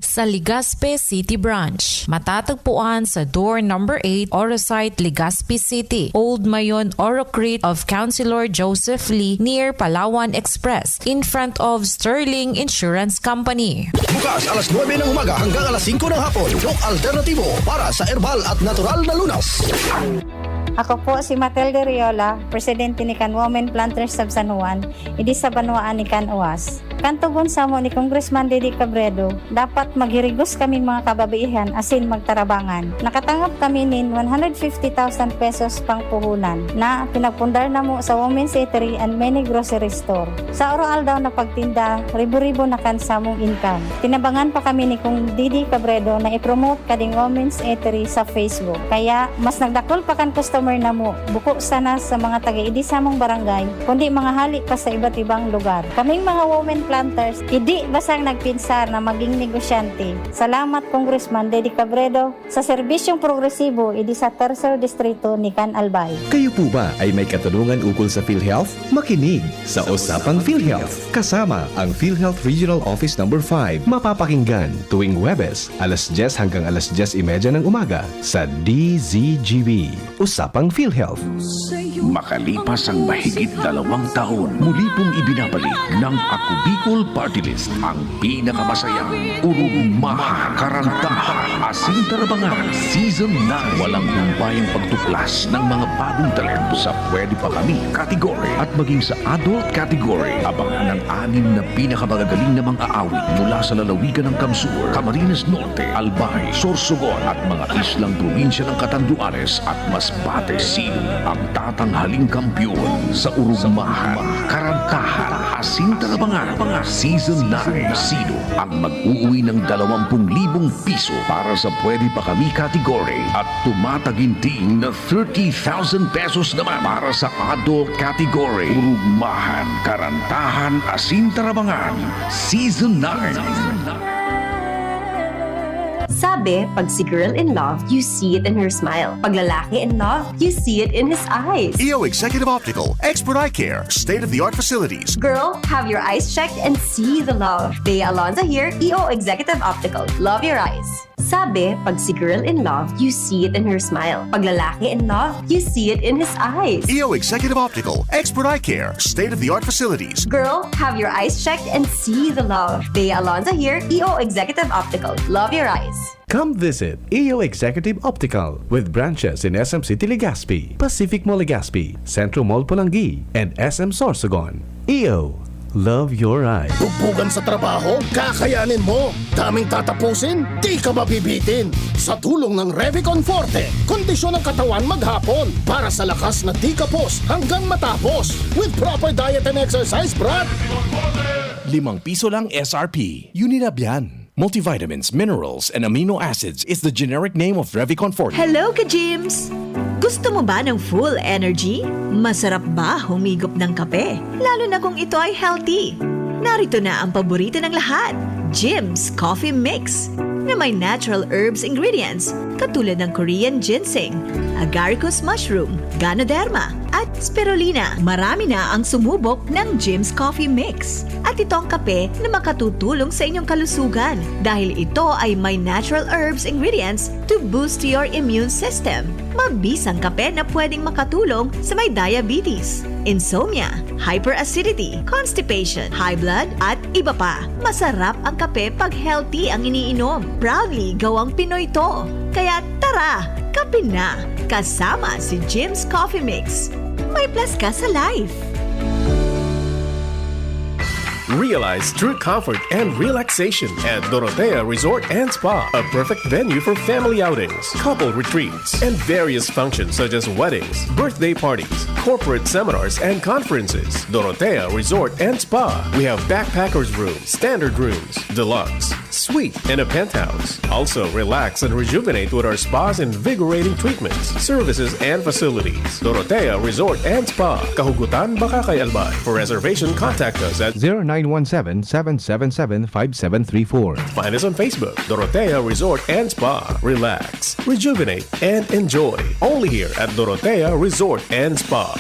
Sa Legazpi City Branch. Matatagpuan sa door number eight, Oro Site, Legazpi City, Old Mayon, Oro Crete of Councilor Joseph Lee near Palawan Express, in front of Sterling Insurance Company. Bukas alas nuebe ng umaga hanggang alas singko ng hapon. Doc Alternativo para sa herbal at natural na lunas. Ako po si Matilde Riola, presidente ni Kan Women Planters of San Juan, idi sa banwaan ni Kan Uwas. Kan tugon samo ni Congressman Didi Cabredo, dapat maghirigos kaming mga kababaihan asin magtarabangan. Nakatangap kami nin one hundred fifty thousand pesos pangpuhunan na pinagpundar namo sa Women's Eatery and many grocery store. Sa oro-aldaw na pagtinda, ribo-ribo na kan samong income. Tinabangan pa kami ni Kong Didi Cabredo na i-promote kading Women's Eatery sa Facebook. Kaya, mas nagdakul pa kan customer namo, buko sana sa mga taga-idi samong barangay, kundi mga hali pa sa iba't ibang lugar. Kaming mga women Planters, idi basang nagpinsar na maging negosyante. Salamat, Congressman Dede Cabredo, sa serbisyong progresibo idi sa Tercer Distrito ni Can Albay. Kayo po ba ay may katanungan ukol sa PhilHealth? Makinig sa Usapang PhilHealth kasama ang PhilHealth Regional Office Number five. Mapapakinggan tuwing Huwebes, alas dyes hanggang alas dyes y media ng umaga sa D Z G B. Usapang PhilHealth. Makalipas ang mahigit dalawang taon, muli pong ibinabalik ng Ako Bicol Party List ang pinakamasayang Urugmahan, Karantahan, Asin Tarabangan Season nine. Walang humpayang pagtuklas ng mga bagong talento sa Pwede Pa Kami category at maging sa adult category. Abangan ang anim na pinakamagagaling na mga awit mula sa lalawigan ng Kamsur, Camarines Norte, Albay, Sorsogon at mga islang probinsya ng Catanduanes at Masbate. Sino ang tatanghaling kampiyon sa Urugmahan, Karantahan, Asin Tarabangan Season nine? Sino ang mag-uuwi ng dalawang pung libong piso para sa Pwede Pa Kami category at tumataginting na thirty thousand pesos naman para sa adult category? Urugmahan, Karantahan, Asin Tarabangan Season nine. Sabi, pag si girl in love, you see it in her smile. Pag lalaki in love, you see it in his eyes. E O Executive Optical, expert eye care, state-of-the-art facilities. Girl, have your eyes checked and see the love. Bea Alonza here, E O Executive Optical. Love your eyes. Sabi, pag si girl in love, you see it in her smile. Pag lalaki in love, you see it in his eyes. E O Executive Optical, expert eye care, state-of-the-art facilities. Girl, have your eyes checked and see the love. Bea Alonza here, E O Executive Optical. Love your eyes. Come visit E O Executive Optical with branches in S M City Legazpi, Pacific Mall Legazpi, Centro Mall Polangui, and S M Sorsogon. E O, love your eyes. Bugbugan sa trabaho? Kakayanin mo! Daming tatapusin? Di ka mabibitin! Sa tulong ng Revicon Forte, kondisyon ng katawan maghapon para sa lakas na di kapos hanggang matapos with proper diet and exercise, brad! Limang piso lang S R P. Unilab yan. Multivitamins, minerals, and amino acids is the generic name of Revicon Forte. Hello, ka-Gyms! Gusto mo ba ng full energy? Masarap ba humigop ng kape? Lalo na kung ito ay healthy. Narito na ang paborito ng lahat, Gyms Coffee Mix, na may natural herbs ingredients katulad ng Korean ginseng, agaricus mushroom, ganoderma, at spirulina. Marami na ang sumubok ng Gyms Coffee Mix. At itong kape na makatutulong sa inyong kalusugan dahil ito ay may natural herbs ingredients to boost your immune system. Mabisang kape na pwedeng makatulong sa may diabetes, insomnia, hyperacidity, constipation, high blood, at iba pa. Masarap ang kape pag healthy ang iniinom. Proudly gawang Pinoy to. Kaya tara, kape na! Kasama si Jim's Coffee Mix. May plus ka sa life! Realize true comfort and relaxation at Dorotea Resort and Spa, a perfect venue for family outings, couple retreats, and various functions such as weddings, birthday parties, corporate seminars, and conferences. Dorotea Resort and Spa. We have backpackers room, standard rooms, deluxe, suite, and a penthouse. Also, relax and rejuvenate with our spa's invigorating treatments, services, and facilities. Dorotea Resort and Spa, Kahugutan, Bacacay, Albay. For reservation, contact us at zero nine one seven, seven seven seven, five seven three four. Find us on Facebook, Dorotea Resort and Spa. Relax, rejuvenate, and enjoy. Only here at Dorotea Resort and Spa.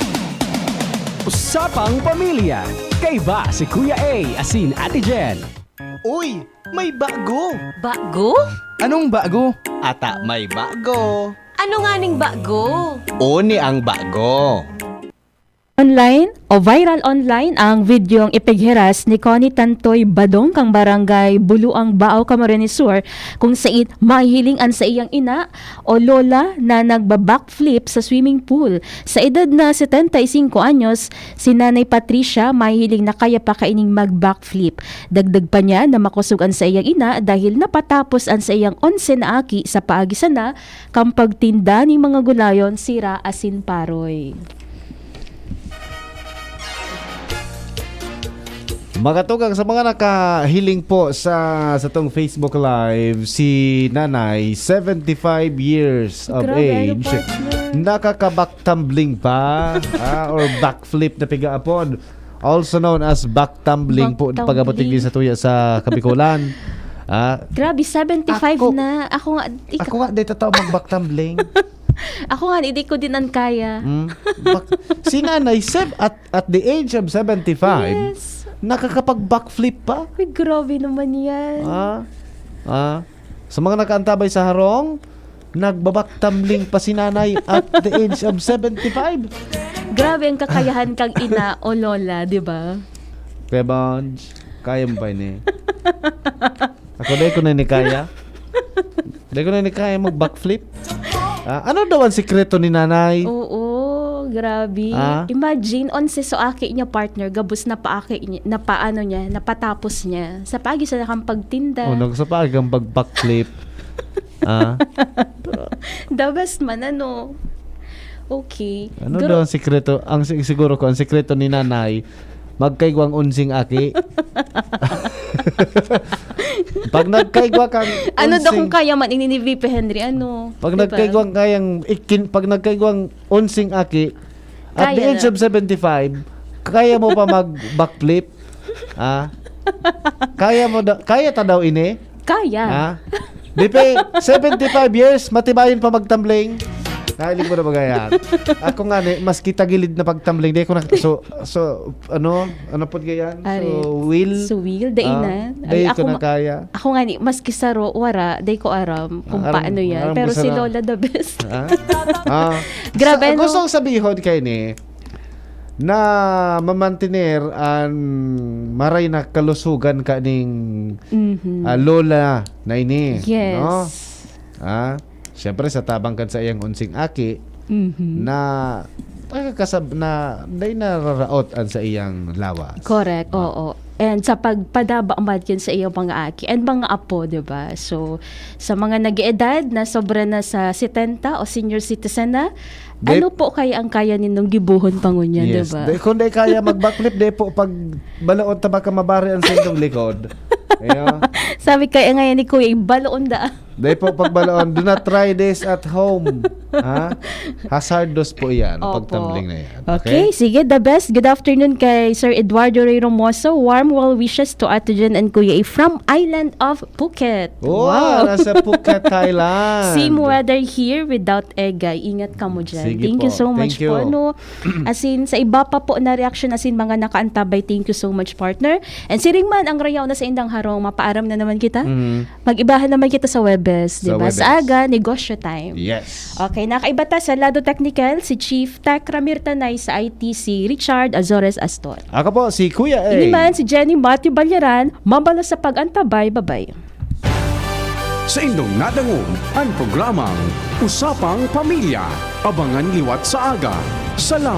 Usapang Pamilya. Kaiba si Kuya A asin Ate Jen. Uy! May bago! Bago? Anong bago? Ata may bago! Ano nganing bago? Oni ang bago! Online o viral online ang videong ipighiras ni Connie Tantoy Badong kang Barangay Buluang Bao, Camarines Sur, kung sain mahihiling an saiyang ina o lola na nagba-backflip sa swimming pool. Sa edad na setenta y cinco anyos, si Nanay Patricia mahihiling na kaya pa kaining mag-backflip. Dagdag pa niya na makosog an saiyang ina dahil napatapos an saiyang onse na aki sa paagi sana kan pagtinda nin mga gulayon, sira asin paroy. Makatugang sa mga nakahiling po sa satong Facebook Live, si Nanay, seventy-five years of Grabe, ano, age, partner? Nakaka-back tumbling pa, ah, or backflip na pigaapon. Also known as back tumbling po, pag-abot digdi sa tuya sa Kabikulan. Ah, Grabe, seventy-five na. Ako nga, ika- ako nga, di totoo mag-back tumbling. Ako nga, hindi ko din ang kaya. Hmm? Bak- si nanay, sev- at, at the age of seventy-five, Yes. Nakakapag-backflip pa? Uy, grabe naman yan. Ah, ah. Sa mga nakaantabay sa harong, nagba-back tumbling pa si nanay at the age of seventy-five. Grabe ang kakayahan kang ina o lola, di ba? Kuya Bonj, kaya mo ba ini? Ako, dahil ko na ini kaya. Dahil ko na ini kaya mag-backflip. Ah, ano daw ang sikreto ni nanay? Oo, grabe. Ah? Imagine, onse so aki niya partner, gabos na paaki niya, na paano niya, napatapos niya. Sa pagi sa nakang pagtinda. Oh, nagsapag ang pag-backflip. Ah? The best man, ano? Okay. Ano Gro- daw ang sikreto? Ang si- siguro ko, ang sikreto ni nanay, magkaigwang unsing aki. Pag nagkaigwa kang Ano daw unsing- kung kaya man ini ni V P Henry? Ano? Pag Diba? nagkaigwang kayang ikin, pag nagkaigwang unsing aki, at the Kaya age na. of seventy-five, kaya mo pa mag backflip? Ah? Kaya mo da, kaya ta daw ini? Kaya. Ha? Di pa, seventy-five years, matibayon pa magtumbling. Kahilig mo na ba yan? Ako nga ni, mas kita gilid na pagtumbling. Di ko na, so, so, ano, ano po ganyan? Are. So, will? So, will, dai Ah, na. dai Ay, ko ako na ma- kaya. Ako nga ni, maski saro, wara, dai ko aram kung Aram- paano yan. aram Pero ko si sana. Lola the best. Ha? Ah, Grabe, sa, no? Gusto kong sabihon kay ni, na mamantener an maray na kalusugan kaning Mhm. ah, lola na ini. Yes. No? Ah, siyempre, sa tabang kan sa iyang unsing aki, Mhm. na nakakasab na dai nararaot an sa iyang lawas. Correct, Ah. oo. And sa pagpadaba man yun sa iyong mga aki and mga apo, di ba? So, sa mga nag-eedad na sobra na sa setenta o senior citizen na, Di- ano po kaya ang kaya nindong gibuhon pa ngunyan, di Yes. ba? Di, kung di kaya mag-backflip, di po pag balaon ta baka mabari ang sindong likod. Ayan. Sabi kaya ngayon ni Kuya, balaon da. Di po pag balaon. Do not try this at home. Ha? Hazardous po yan. Opo. Pagtumbling na yan. Okay, sige, the best. Good afternoon kay Sir Eduardo Ray Romoso. Warm well wishes to Ate Jen and Kuya A from Island of Phuket. Wow, nasa Phuket, Thailand. Same weather here without Egay. Ingat kamo dyan. Sige Thank you po. so much Thank you. po. No? As in, sa iba pa po na reaction, as in, mga nakaantabay, thank you so much, partner. And siring man, ang rayaw na sa indang harong, mapaaram na naman kita. Mhm. Mag-ibahan naman kita sa Webes, di Sa ba? Webes. Sa aga, negosyo time. Yes. Okay, nakaiba ta sa lado teknikal, si Chief Tech Ramir Tanay sa I T, si Richard Azores Astor. Ako po, si Kuya A. Ini man si Jenny Matthew Balyaran, mabalos sa pag-antabay, babay. Sa indong nadangog, ang programang Usapang Pamilya. Abangan liwat sa aga. Salamat.